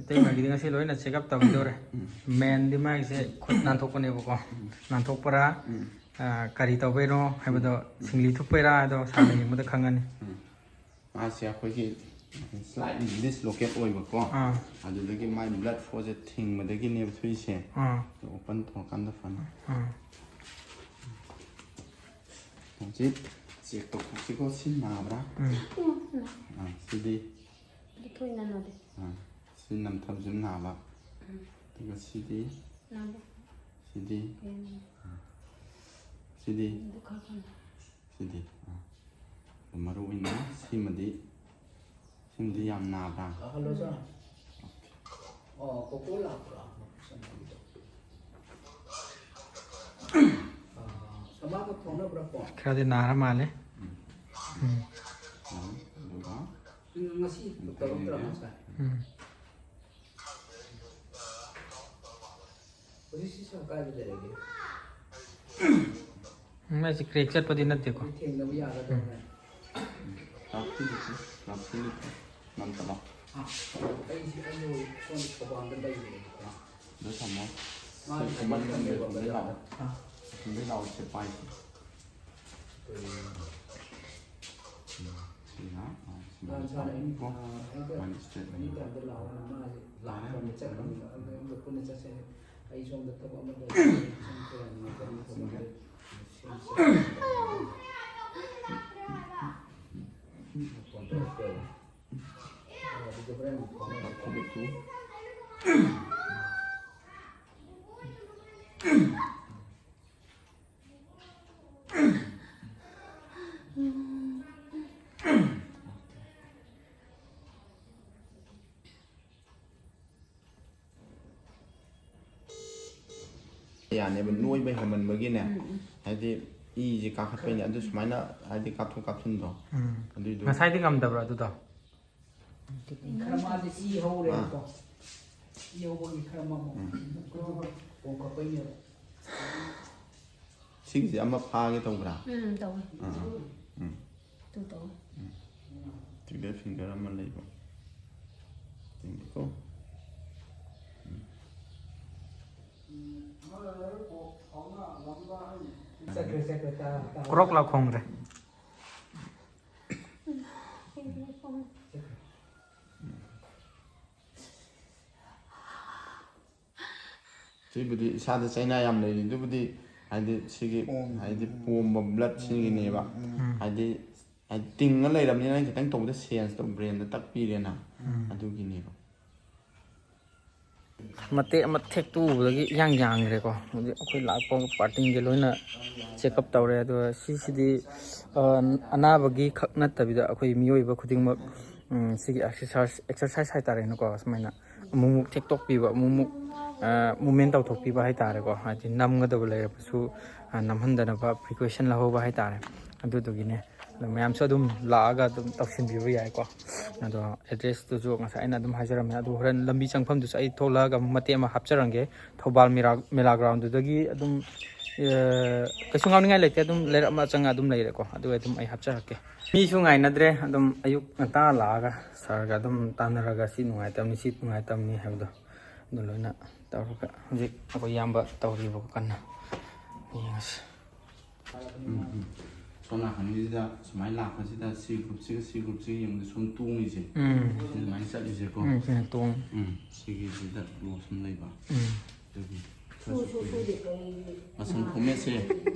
ꯏꯇꯩꯃꯒꯤꯗꯤ ꯉꯁꯤ ꯂꯣꯏꯅ ꯆꯦꯛꯑꯞ ꯇꯧꯈꯤꯗꯧꯔꯦ꯫ ꯎꯝ꯫ ꯃꯦꯟꯗꯤ ꯃꯥꯒꯤꯁꯦ ꯈꯨꯠ ꯅꯥꯟꯊꯣꯛꯄꯅꯦꯕꯀꯣ꯫ ꯎꯝ꯫ ꯅꯥꯟꯊꯣꯛꯄꯔꯥ, ꯎꯝ꯫ ꯑ, ꯀꯔꯤ ꯇꯧꯕꯩꯅꯣ ꯍꯥꯏꯕꯗꯣ ꯎꯝ꯫ ꯁꯤꯡꯂꯤ ꯊꯨꯞꯄꯩꯔꯥ ꯍꯥꯏꯗꯣ ꯁꯥꯔꯅ ꯌꯦꯡꯕꯗ ꯈꯪꯉꯅꯤ꯫ ꯎꯝ꯫ ꯃꯥꯁꯦ ꯑꯩꯈꯣꯏꯒꯤ slightly dislocate ꯑꯣꯏꯕꯀꯣ꯫ ꯑꯥ꯫ ꯑꯗꯨꯗꯒꯤ ꯃꯥꯏ blood flow ꯁꯦ ꯊꯤꯡꯕꯗꯒꯤꯅꯦꯕ ꯊꯣꯛꯏꯁꯦ꯫ ꯑꯥ꯫ ꯑꯗꯣ open ꯇꯧꯔꯀꯥꯟꯗ ꯐꯅꯤ꯫ ꯑꯥ꯫ ꯍꯧꯖꯤꯛ check ꯇꯧꯊꯣꯛꯁꯤꯀꯣ, ꯁꯤ ꯅꯥꯕ꯭ꯔꯥ? ꯎꯝ꯫ ꯑꯥ, ꯁꯤꯗꯤ? ꯂꯤꯊꯣꯏꯅ ꯅꯥꯗꯦ꯫ ꯑꯥ, ꯁꯤ ꯅꯝꯊꯕꯁꯨ ꯅꯥꯕ꯫ ꯎꯝ꯫ ꯑꯗꯨꯒ ꯁꯤꯗꯤ? ꯅꯥꯗꯦ꯫ ꯁꯤꯗꯤ? ꯀꯩꯝ ꯅꯥꯗꯦ꯫ ꯑꯥ꯫ ꯁꯤꯗꯤ? ꯑꯗꯨ ꯈꯔ ꯈꯔ ꯅꯥꯏ꯫ ꯁꯤꯗꯤ? ꯑꯥ꯫ ꯑꯗꯨ ꯃꯔꯨ ꯑꯣꯏꯅ ꯁꯤꯃꯗꯤ, ꯁꯤꯃꯗꯤ ꯌꯥꯝ ꯅꯥꯕ꯭ꯔꯥ? ꯍꯜꯂꯣ, ꯁꯥꯔ꯫ ꯑꯣꯀꯦ꯫ ꯑꯣ, ꯀꯣꯀꯣ ꯂꯥꯛꯄ꯭ꯔꯥ? ꯑꯥ, ꯁꯃꯥꯒ ꯐꯥꯎꯅꯕ꯭ꯔꯥ ꯀꯣ? ꯈꯔꯗꯤ ꯅꯥꯔ ꯃꯥꯜꯂꯦ꯫ ꯎꯝ꯫ ꯎꯝ꯫ ꯑꯗꯨꯒ ꯉꯁꯤ ꯇꯧꯔꯛꯇ꯭ꯔꯥ ꯉꯁꯥꯏ? ꯎꯝ꯫ ꯍꯧꯖꯤꯛꯁꯤ ꯁꯥꯔ ꯀꯥꯏꯗ ꯂꯩꯔꯒꯦ? ꯎꯝ, ꯑꯩꯁꯦ crack ꯆꯠꯄꯗꯤ ꯅꯠꯇꯦꯀꯣ꯫ ꯊꯦꯡꯅꯕ ꯌꯥꯒꯗ꯭ꯔꯥ? ꯎꯝ꯫ ꯍꯣꯔꯦꯟ? ꯂꯥꯎꯠ ꯊꯤꯜꯂꯨꯁꯤ, ꯂꯥꯎꯠ ꯊꯤꯜꯂꯨꯁꯤ꯫ ꯅꯪ ꯆꯠꯂꯣ꯫ ꯑꯥ, ꯑꯩꯁꯤ, ꯑꯩꯁꯨ ꯁꯣꯝ ꯊꯧꯕꯥꯜꯗ ꯂꯩꯕꯅꯦꯕꯀꯣ꯫ ꯑꯗꯨ ꯊꯝꯃꯣ꯫ ꯃꯥꯒꯤ ꯁꯤ ꯀꯃꯟ ꯊꯕꯛ ꯔꯨꯝꯗ ꯂꯩꯕ ꯑꯁꯣꯝꯗꯩ ꯂꯥꯛꯑꯣ꯫ ꯑꯥ꯫ ꯑꯁꯣꯝꯗꯩ ꯂꯥꯛꯑꯣ, ꯁꯤ ꯄꯥꯏꯁꯤ꯫ ꯎꯝ꯫ ꯁꯤꯅ, ꯑꯥ, ꯁꯤ ꯅꯍꯥꯟ ꯁꯥꯔ ꯑꯩꯅ, ꯀꯣ꯫ ꯑꯥ, ꯑꯩꯒ ꯃꯥꯒꯤ statement꯫ ꯑꯩꯒ ꯑꯝꯇ ꯂꯥꯛꯑꯣꯅ ꯃꯥꯁꯦ ꯂꯥꯛꯈ꯭ꯔꯕꯅꯤ, ꯆꯠꯈ꯭ꯔꯕꯅꯤ꯫ ꯑꯗꯨ ꯑꯝꯇ ꯄꯨꯟꯅ ꯆꯠꯁꯦ꯫ ꯑꯩ ꯁꯣꯝꯗ ꯊꯕꯛ ꯑꯃ ꯂꯩ꯫ ꯁꯣꯝ ꯈꯔ ꯉꯥꯛꯇꯪ ꯊꯕꯛ ꯑꯃ ꯂꯩ꯫ ꯐꯣꯟ ꯇꯧꯔꯛꯀꯦꯕ꯫ ꯑꯗꯨꯗ ꯍꯣꯔꯦꯟ ꯑꯃꯨꯛ ꯐꯥꯎꯅꯔꯁꯤ꯫ ꯌꯥꯅꯦꯕ, ꯅꯣꯏꯕ ꯍꯦꯟꯃꯟꯕꯒꯤꯅꯦ, ꯎꯝ, ꯎꯝ꯫ ꯍꯥꯏꯗꯤ ꯏꯁꯦ ꯀꯥꯈꯠꯄꯩꯅꯦ, ꯑꯗꯨ ꯁꯨꯃꯥꯏꯅ ꯍꯥꯏꯗꯤ ꯀꯥꯞꯊꯣꯛ ꯀꯥꯞꯁꯤꯟꯗꯣ, ꯎꯝ꯫ ꯑꯗꯨꯏꯗꯣ꯫ ꯉꯁꯥꯏꯗꯤ ꯉꯝꯗꯕ꯭ꯔꯣ ꯑꯗꯨꯗꯣ? ꯈꯔ ꯃꯥꯁꯦ ꯏ ꯍꯧꯔꯦꯕꯀꯣ꯫ ꯑꯥ꯫ ꯏ ꯍꯧꯕꯒꯤ ꯈꯔ ꯃꯃꯣ꯫ ꯎꯝ꯫ ꯄꯣꯝꯈꯠꯄꯩꯅꯦꯕ꯫ ꯁꯤꯒꯤꯁꯦ ꯑꯃ ꯐꯥꯒꯦ ꯇꯧꯕ꯭ꯔꯥ? ꯎꯝ, ꯇꯧꯋꯦ꯫ ꯑꯥ, ꯑꯥ, ꯎꯝ, ꯇꯨ ꯇꯧꯋꯦ꯫ ꯎꯝ꯫ Trigger finger ꯑꯃ ꯂꯩꯕ꯫ ꯌꯦꯡꯒꯦꯀꯣ꯫ ꯆꯠꯈ꯭ꯔꯦ, ꯆꯠꯈ꯭ꯔꯦ, ꯇꯥ, ꯇꯥ꯫ ꯀ꯭ꯔꯣꯛ ꯂꯥꯎ ꯈꯣꯡꯈ꯭ꯔꯦ꯫ ꯁꯤꯕꯨꯗꯤ ꯏꯁꯥꯗ ꯆꯩꯅꯥ ꯌꯥꯝ ꯂꯩꯔꯤ꯫ ꯑꯗꯨꯕꯨꯗꯤ ꯍꯥꯏꯗꯤ ꯁꯤꯒꯤ, ꯍꯥꯏꯗꯤ ꯄꯣꯝꯕ blood ꯁꯤꯒꯤꯅꯦꯕ꯫ ꯍꯥꯏꯗꯤ, ꯍꯥꯏꯗꯤ ꯇꯤꯡꯉ ꯂꯩꯔꯕꯅꯤꯅ ꯅꯪ ꯈꯤꯇꯪ ꯇꯧꯕꯗ sense ꯇꯣ brain ꯗ ꯇꯛꯄꯤꯔꯦꯅ꯫ ꯑꯗꯨꯒꯤꯅꯦꯕ꯫ ꯃꯇꯦꯛ ꯑꯃ ꯊꯦꯛꯇꯣꯛꯎꯕꯗꯒꯤ ꯏꯌꯥꯡ ꯌꯥꯡꯈ꯭ꯔꯦꯀꯣ꯫ ꯍꯧꯖꯤꯛ ꯑꯩꯈꯣꯏ ꯂꯥꯛꯄ party ꯁꯤꯡꯁꯦ ꯂꯣꯏꯅ check up ꯇꯧꯔꯦ꯫ ꯑꯗꯨꯒ ꯁꯤꯁꯤꯗꯤ, ꯑ, ꯑꯅꯥꯕꯒꯤ ꯈꯛ ꯅꯠꯇꯕꯤꯗ ꯑꯩꯈꯣꯏ ꯃꯤꯑꯣꯏꯕ ꯈꯨꯗꯤꯡꯃꯛ, ꯎꯝ, ꯁꯤꯒꯤ exercise, exercise ꯍꯥꯏꯇꯥꯔꯦꯅꯦꯀꯣ, ꯁꯨꯃꯥꯏꯅ ꯑꯃꯨꯛꯃꯨꯛ ꯊꯦꯛꯇꯣꯛꯄꯤꯕ, ꯑꯃꯨꯛꯃꯨꯛ, ꯑ, movement ꯇꯧꯊꯣꯛꯄꯤꯕ ꯍꯥꯏꯇꯥꯔꯦꯀꯣ꯫ ꯍꯥꯏꯗꯤ ꯅꯝꯒꯗꯕ ꯂꯩꯔꯕꯁꯨ, ꯑ, ꯅꯝꯍꯟꯗꯅꯕ precaution ꯂꯧꯍꯧꯕ ꯍꯥꯏꯇꯥꯔꯦ꯫ ꯑꯗꯨꯗꯨꯒꯤꯅꯦ꯫ ꯑꯗꯣ ꯃꯌꯥꯝꯁꯨ ꯑꯗꯨꯝ ꯂꯥꯛꯑꯒ ꯑꯗꯨꯝ ꯇꯧꯁꯤꯟꯕꯤꯕ ꯌꯥꯏꯀꯣ꯫ ꯑꯗꯣ address ꯇꯨꯁꯨ ꯉꯁꯥꯏ ꯑꯩꯅ ꯑꯗꯨꯝ ꯍꯥꯏꯖꯔꯝꯃꯦ꯫ ꯑꯗꯨ ꯍꯣꯔꯦꯟ ꯂꯝꯕꯤ ꯆꯪꯐꯝꯗꯨꯁꯨ ꯑꯩ ꯊꯣꯛꯂꯛꯑꯒ ꯑꯃꯨꯛ ꯃꯇꯦꯛ ꯑꯃ ꯍꯥꯞꯆꯔꯝꯒꯦ꯫ ꯊꯧꯕꯥꯜ ꯃꯦꯔꯥ, ꯃꯦꯂꯥ ground ꯗꯨꯗꯒꯤ ꯑꯗꯨꯝ, ꯑ, ꯀꯩꯁꯨ ꯉꯥꯎꯅꯤꯡꯉꯥꯏ ꯂꯩꯇꯦ, ꯑꯗꯨꯝ ꯂꯩꯔꯛ ꯑꯃ ꯆꯪꯉ ꯑꯗꯨꯝ ꯂꯩꯔꯦꯀꯣ꯫ ꯑꯗꯨꯒ ꯑꯗꯨꯝ ꯑꯩ ꯍꯥꯞꯆꯔꯛꯀꯦ꯫ ꯃꯤꯁꯨ ꯉꯥꯏꯅꯗ꯭ꯔꯦ, ꯑꯗꯨꯝ ꯑꯌꯨꯛ ꯉꯟꯇꯥ ꯂꯥꯛꯑꯒ sir ꯒ ꯑꯗꯨꯝ ꯇꯥꯟꯅꯔꯒ ꯁꯤ ꯅꯨꯡꯉꯥꯏꯇꯕꯅꯤ, ꯁꯤ ꯅꯨꯡꯉꯥꯏꯇꯕꯅꯤ ꯍꯥꯏꯕꯗꯣ ꯑꯗꯨ ꯂꯣꯏꯅ ꯇꯧꯔꯒ ꯍꯧꯖꯤꯛ ꯑꯩꯈꯣꯏ ꯏꯌꯥꯝꯕ ꯇꯧꯔꯤꯕꯀꯣ ꯀꯟꯅ꯫ ꯌꯦꯡꯉꯁꯤ꯫ ꯎꯝ, ꯎꯝ꯫ ꯁꯣꯝ ꯅꯥꯀꯟꯒꯤꯁꯤꯗ ꯁꯨꯃꯥꯏꯅ ꯂꯥꯛꯄꯁꯤꯗ C group ꯁꯤꯒ C group ꯁꯤꯒ ꯌꯦꯡꯕꯗ ꯁꯨꯝ ꯇꯣꯡꯉꯤꯁꯦ꯫ ꯎꯝ꯫ ꯁꯤ ꯑꯗꯨꯃꯥꯏꯅ ꯆꯠꯂꯤꯁꯦꯀꯣ꯫ ꯎꯝ, ꯁꯤꯅ ꯇꯣꯡꯉꯤ꯫ ꯎꯝ, ꯁꯤꯒꯤꯁꯤꯗ loss ꯑꯃ ꯂꯩꯕ꯫ ꯎꯝ꯫ ꯑꯗꯨꯒꯤ ꯈꯔꯁꯨ ꯀꯨꯏ-, ꯃꯁꯜ format ꯁꯦ,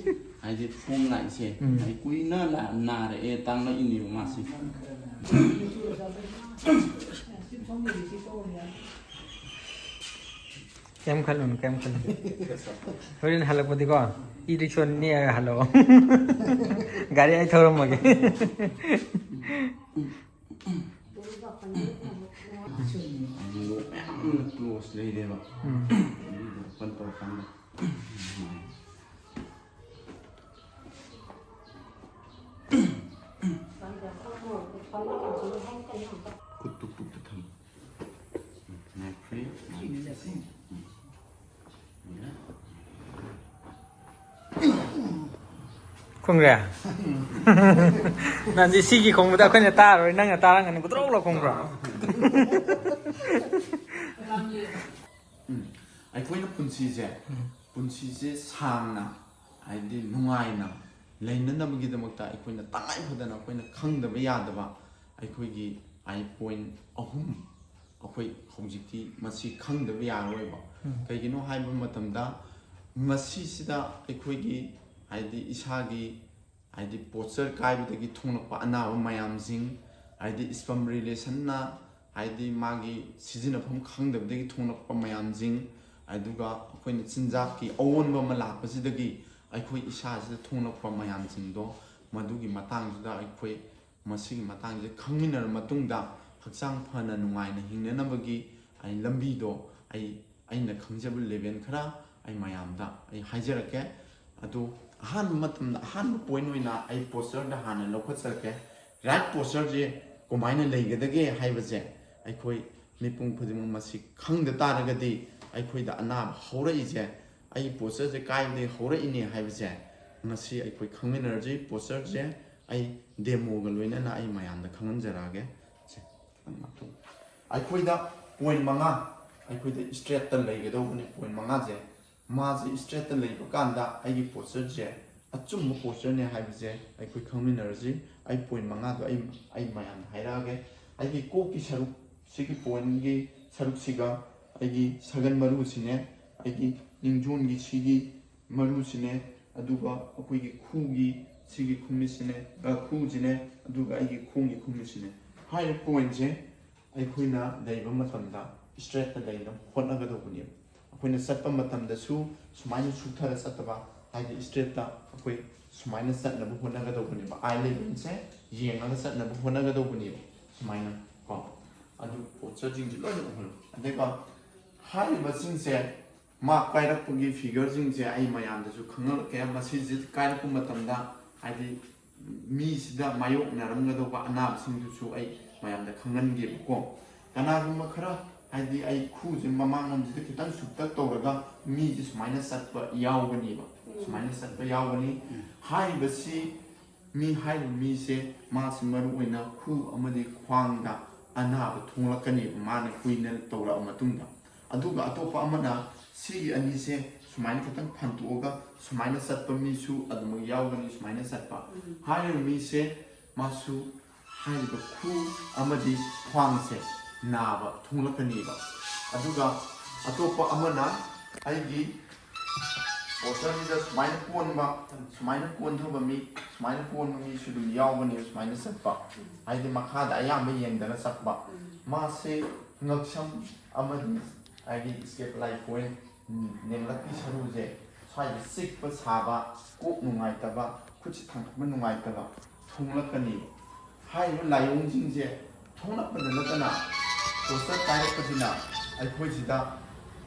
ꯍꯥꯏꯗꯤ form ꯂꯥꯛꯏꯁꯦ, ꯎꯝ꯫ ꯍꯥꯏꯗꯤ ꯀꯨꯏꯅ ꯅꯥ-, ꯅꯥꯔꯛꯑꯦ ꯇꯥꯡꯂꯛꯏꯅꯦꯕ ꯃꯥꯁꯦ꯫ ꯀꯩꯝ ꯈꯜꯂꯨꯅꯨ, ꯀꯩꯝ ꯈꯜꯂꯨꯅꯨ꯫ ꯍꯣꯔꯦꯟ ꯍꯜꯂꯛꯄꯗꯤꯀꯣ, e-rickshaw ꯅꯦꯛꯑꯒ ꯍꯜꯂꯛꯑꯣ꯫ ꯒꯥꯔꯤ ꯑꯩ ꯊꯧꯔꯝꯃꯒꯦ꯫ ꯃꯌꯥꯝ loss ꯂꯩꯔꯦꯕ꯫ ꯎꯝ꯫ ꯑꯗꯨꯗꯣ open ꯇꯧꯔꯀꯥꯟꯗ ꯈꯨꯠꯇꯨ ꯄꯨꯛꯇ ꯊꯝꯃꯨ꯫ ꯎꯝ, ꯅꯥꯏ free, ꯅꯥꯏ free꯫ ꯎꯝ꯫ ꯌꯥꯔꯦ꯫ ꯈꯨꯝꯈ꯭ꯔꯦ? ꯅꯪꯗꯤ ꯁꯤꯒꯤ ꯈꯣꯡꯕꯗ ꯑꯩꯈꯣꯏꯅ ꯇꯥꯔꯔꯣꯏ, ꯅꯪꯅ ꯇꯥꯔꯝꯒꯅꯤ꯫ ꯒꯨꯗ꯭ꯔꯣꯛ ꯂꯥꯎ ꯈꯣꯡꯕ꯭ꯔꯣ? ꯎꯝ꯫ ꯑꯩꯈꯣꯏꯅ ꯄꯨꯟꯁꯤꯁꯦ ꯄꯨꯟꯁꯤꯁꯦ ꯁꯥꯡꯅ, ꯍꯥꯏꯗꯤ ꯅꯨꯡꯉꯥꯏꯅ ꯂꯩꯅꯅꯕꯒꯤꯗꯃꯛꯇ ꯑꯩꯈꯣꯏꯅ ꯇꯉꯥꯏ ꯐꯗꯅ ꯑꯩꯈꯣꯏꯅ ꯈꯪꯗꯕ ꯌꯥꯗꯕ ꯑꯩꯈꯣꯏꯒꯤ ꯑꯥꯏ ꯄꯣꯏꯟ ꯑꯍꯨꯝ ꯑꯩꯈꯣꯏ ꯍꯧꯖꯤꯛꯇꯤ ꯃꯁꯤ ꯈꯪꯗꯕ ꯌꯥꯔꯔꯣꯏꯕ꯫ ꯀꯩꯒꯤꯅꯣ ꯍꯥꯏꯕ ꯃꯇꯝꯗ ꯃꯁꯤꯁꯤꯗ ꯑꯩꯈꯣꯏꯒꯤ, ꯍꯥꯏꯗꯤ ꯏꯁꯥꯒꯤ, ꯍꯥꯏꯗꯤ ꯄꯣꯁꯆꯔ ꯀꯥꯏꯕꯗꯒꯤ ꯊꯣꯛꯂꯛꯄ ꯑꯅꯥꯕ ꯃꯌꯥꯝꯁꯤꯡ, ꯍꯥꯏꯗꯤ ꯁ꯭ꯄꯝ ꯔꯤꯂꯦꯁꯟꯅ, ꯍꯥꯏꯗꯤ ꯃꯥꯒꯤ ꯁꯤꯖꯤꯟꯅꯐꯝ ꯈꯪꯗꯕꯗꯒꯤ ꯊꯣꯛꯂꯛꯄ ꯃꯌꯥꯝꯁꯤꯡ, ꯑꯗꯨꯒ ꯑꯩꯈꯣꯏꯅ ꯆꯤꯟꯖꯥꯛꯀꯤ ꯑꯑꯣꯟꯕ ꯑꯃ ꯂꯥꯛꯄꯁꯤꯗꯒꯤ ꯑꯩꯈꯣꯏ ꯏꯁꯥꯁꯤꯗ ꯊꯣꯛꯂꯛꯄ ꯃꯌꯥꯝꯁꯤꯡꯗꯣ, ꯃꯗꯨꯒꯤ ꯃꯇꯥꯡꯁꯤꯗ ꯑꯩꯈꯣꯏ ꯃꯁꯤꯒꯤ ꯃꯇꯥꯡꯁꯦ ꯈꯪꯃꯤꯟꯅꯔ ꯃꯇꯨꯡꯗ ꯍꯛꯆꯥꯡ ꯐꯅ ꯅꯨꯡꯉꯥꯏꯅ ꯍꯤꯡꯅꯅꯕꯒꯤ ꯑꯩ ꯂꯝꯕꯤꯗꯣ ꯑꯩ, ꯑꯩꯅ ꯈꯪꯖꯕ ꯂꯦꯚꯦꯜ ꯈꯔ ꯑꯩ ꯃꯌꯥꯝꯗ ꯑꯩ ꯍꯥꯏꯖꯔꯛꯀꯦ꯫ ꯑꯗꯣ ꯑꯍꯥꯟꯕ ꯃꯇꯝꯗ, ꯑꯍꯥꯟꯕ ꯄꯣꯏꯟ ꯑꯣꯏꯅ ꯑꯩ ꯄꯣꯁꯆꯔꯗ ꯍꯥꯟꯅ ꯂꯧꯈꯠꯆꯔꯛꯀꯦ꯫ ꯔꯥꯏꯠ ꯄꯣꯁꯆꯔꯁꯦ ꯀꯃꯥꯏꯅ ꯂꯩꯒꯗꯒꯦ ꯍꯥꯏꯕꯁꯦ ꯑꯩꯈꯣꯏ ꯃꯤꯄꯨꯝ ꯈꯨꯗꯤꯡꯃꯛ ꯃꯁꯤ ꯈꯪꯗ ꯇꯥꯔꯒꯗꯤ ꯑꯩꯈꯣꯏꯗ ꯑꯅꯥꯕ ꯍꯧꯔꯛꯏꯁꯦ ꯑꯩ ꯄꯣꯁꯆꯔꯁꯦ ꯀꯥꯏꯗꯒꯤ ꯍꯧꯔꯛꯏꯅꯦ ꯍꯥꯏꯕꯁꯦ ꯉꯁꯤ ꯑꯩꯈꯣꯏ ꯈꯪꯃꯤꯟꯅꯔꯁꯤ꯫ ꯄꯣꯁꯆꯔꯁꯦ ꯑꯩ ꯗꯦꯃꯣꯒ ꯂꯣꯏꯅꯅ ꯑꯩ ꯃꯌꯥꯝꯗ ꯈꯪꯍꯟꯖꯔꯛꯑꯒꯦ꯫ ꯁꯦ, ꯈꯤꯇꯪ ꯉꯥꯛꯊꯣꯛ꯫ ꯑꯩꯈꯣꯏꯗ ꯄꯣꯏꯟ ꯃꯉꯥ, ꯑꯩꯈꯣꯏꯗ ꯏꯁꯇ꯭ꯔꯦꯠꯇ ꯂꯩꯒꯗꯧꯕꯅꯤ ꯄꯣꯏꯟ ꯃꯉꯥꯁꯦ꯫ ꯃꯥꯁꯦ ꯏꯁꯇ꯭ꯔꯦꯠꯇ ꯂꯩꯕ ꯀꯥꯟꯗ ꯑꯩꯒꯤ ꯄꯣꯁꯆꯔꯁꯦ ꯑꯆꯨꯝꯕ ꯄꯣꯁꯆꯔꯅꯦ ꯍꯥꯏꯕꯁꯦ ꯑꯩꯈꯣꯏ ꯈꯪꯃꯤꯟꯅꯔꯁꯤ꯫ ꯑꯩ ꯄꯣꯏꯟ ꯃꯉꯥꯗꯣ ꯑꯩ, ꯑꯩ ꯃꯌꯥꯝꯗ ꯍꯥꯏꯔꯛꯑꯒꯦ꯫ ꯑꯩꯒꯤ ꯀꯣꯛꯀꯤ ꯁꯔꯨꯛ, ꯁꯤꯒꯤ ꯄꯣꯏꯟꯒꯤ ꯁꯔꯨꯛꯁꯤꯒ ꯑꯩꯒꯤ ꯁꯒꯟ ꯃꯔꯨꯁꯤꯅꯦ, ꯑꯩꯒꯤ ꯅꯤꯡꯖꯣꯟꯒꯤ ꯁꯤꯒꯤ ꯃꯔꯨꯁꯤꯅꯦ, ꯑꯗꯨꯒ ꯑꯩꯈꯣꯏꯒꯤ ꯈꯨꯒꯤ ꯁꯤꯒꯤ ꯈꯨꯃꯤꯠꯁꯤꯅꯦ, ꯑ, ꯈꯨꯁꯤꯅꯦ, ꯑꯗꯨꯒ ꯑꯩꯒꯤ ꯈꯣꯡꯒꯤ ꯈꯨꯃꯤꯠꯁꯤꯅꯦ꯫ ꯍꯥꯏꯔꯤꯕ ꯄꯣꯏꯟꯁꯦ ꯑꯩꯈꯣꯏꯅ ꯂꯩꯕ ꯃꯇꯝꯗ ꯏꯁꯇ꯭ꯔꯦꯠꯇ ꯂꯩꯅꯕ ꯍꯣꯠꯅꯒꯗꯧꯕꯅꯦꯕ꯫ ꯑꯩꯈꯣꯏꯅ ꯆꯠꯄ ꯃꯇꯝꯗꯁꯨ ꯁꯨꯃꯥꯏꯅ ꯁꯨꯊꯔ ꯆꯠꯇꯕ, ꯍꯥꯏꯗꯤ ꯏꯁꯇ꯭ꯔꯦꯠꯇ ꯑꯩꯈꯣꯏ ꯁꯨꯃꯥꯏꯅ ꯆꯠꯅꯕ ꯍꯣꯠꯅꯒꯗꯧꯕꯅꯦꯕ꯫ ꯑꯥꯏ ꯂꯦꯚꯦꯜꯁꯦ ꯌꯦꯡꯉꯒ ꯆꯠꯅꯕ ꯍꯣꯠꯅꯒꯗꯧꯕꯅꯦꯕ꯫ ꯁꯨꯃꯥꯏꯅ ꯀꯣ, ꯑꯗꯨ ꯄꯣꯁꯆꯔꯁꯤꯡꯁꯦ ꯂꯣꯏꯅ ꯎꯍꯜꯂꯣ꯫ ꯑꯗꯨꯒ ꯍꯥꯏꯔꯤꯕꯁꯤꯡꯁꯦ ꯃꯥ ꯀꯥꯏꯔꯛꯄꯒꯤ ꯐꯤꯒꯔꯁꯤꯡꯁꯦ ꯑꯩ ꯃꯌꯥꯝꯗꯁꯨ ꯈꯪꯍꯜꯂꯛꯀꯦ꯫ ꯃꯁꯤꯁꯦ ꯀꯥꯏꯔꯛꯄ ꯃꯇꯝꯗ ꯍꯥꯏꯗꯤ ꯃꯤꯁꯤꯗ ꯃꯥꯌꯣꯛꯅꯔꯝꯒꯗꯧꯕ ꯑꯅꯥꯕꯁꯤꯡꯗꯨꯁꯨ ꯑꯩ ꯃꯌꯥꯝꯗ ꯈꯪꯍꯟꯒꯦꯕꯀꯣ꯫ ꯀꯅꯥꯒꯨꯝꯕ ꯈꯔ ꯍꯥꯏꯗꯤ ꯑꯩ ꯈꯨꯁꯦ ꯃꯃꯥꯡꯂꯣꯝꯁꯤꯗ ꯈꯤꯇꯪ ꯁꯨꯛꯇꯛ ꯇꯧꯔꯒ ꯃꯤꯁꯦ ꯁꯨꯃꯥꯏꯅ ꯆꯠꯄ ꯌꯥꯎꯒꯅꯦꯕ꯫ ꯁꯨꯃꯥꯏꯅ ꯆꯠꯄ ꯌꯥꯎꯒꯅꯤ꯫ ꯍꯥꯏꯔꯤꯕꯁꯤ ꯃꯤ ꯍꯥꯏꯔꯤꯕ ꯃꯤꯁꯦ ꯃꯥꯁꯤ ꯃꯔꯨꯑꯣꯏꯅ ꯈꯨ ꯑꯃꯗꯤ ꯈ꯭ꯋꯥꯡꯗ ꯑꯅꯥꯕ ꯊꯨꯡꯂꯛꯀꯅꯦꯕ, ꯃꯥꯅ ꯀꯨꯏꯅ ꯇꯧꯔꯛꯑ ꯃꯇꯨꯡꯗ꯫ ꯑꯗꯨꯒ ꯑꯇꯣꯞꯄ ꯑꯃꯅ ꯁꯤꯒꯤ ꯑꯅꯤꯁꯦ ꯁꯨꯃꯥꯏꯅ ꯈꯤꯇꯪ ꯐꯟꯇꯣꯛꯑꯒ ꯁꯨꯃꯥꯏꯅ ꯆꯠꯄ ꯃꯤꯁꯨ ꯑꯗꯨꯃꯛ ꯌꯥꯎꯒꯅꯤ꯫ ꯁꯨꯃꯥꯏꯅ ꯆꯠꯄ ꯍꯥꯏꯔꯤꯕ ꯃꯤꯁꯦ ꯃꯥꯁꯨ ꯍꯥꯏꯔꯤꯕ ꯈꯨ ꯑꯃꯗꯤ ꯈ꯭ꯋꯥꯡꯁꯦ ꯅꯥꯕ ꯊꯨꯡꯂꯛꯀꯅꯦꯕ꯫ ꯑꯗꯨꯒ ꯑꯇꯣꯞꯄ ꯑꯃꯅ ꯑꯩꯒꯤ ꯄꯣꯁꯇꯔꯁꯤꯗ ꯁꯨꯃꯥꯏꯅ ꯀꯣꯟꯕ, ꯁꯨꯃꯥꯏꯅ ꯀꯣꯟꯊꯕ ꯃꯤ, ꯁꯨꯃꯥꯏꯅ ꯀꯣꯟꯕ ꯃꯤꯁꯨ ꯑꯗꯨꯝ ꯌꯥꯎꯒꯅꯦꯕ꯫ ꯁꯨꯃꯥꯏꯅ ꯆꯠꯄ ꯍꯥꯏꯗꯤ ꯃꯈꯥꯗ ꯑꯌꯥꯝꯕ ꯌꯦꯡꯗꯅ ꯆꯠꯄ꯫ ꯃꯥꯁꯦ ꯉꯛꯁꯝ ꯑꯃꯗꯤ ꯍꯥꯏꯗꯤ ꯁ꯭ꯀꯦꯄꯨꯂꯥꯏ ꯄꯣꯏꯟ, ꯅꯦꯝꯂꯛꯀꯤ ꯁꯔꯨꯁꯦ ꯁ꯭ꯋꯥꯏꯗ ꯆꯤꯛꯄ ꯁꯥꯕ, ꯀꯣꯛ ꯅꯨꯡꯉꯥꯏꯇꯕ, ꯈꯨꯠꯁꯤ ꯊꯥꯡꯒꯠꯄ ꯅꯨꯡꯉꯥꯏꯇꯕ ꯊꯨꯡꯂꯛꯀꯅꯤ꯫ ꯍꯥꯏꯔꯤꯕ ꯂꯥꯏꯑꯣꯡꯁꯤꯡꯁꯦ ꯊꯣꯛꯂꯛꯄꯗ ꯅꯠꯇꯅ ꯄꯣꯁꯇꯔ ꯀꯥꯏꯔꯛꯄꯁꯤꯅ ꯑꯩꯈꯣꯏꯁꯤꯗ,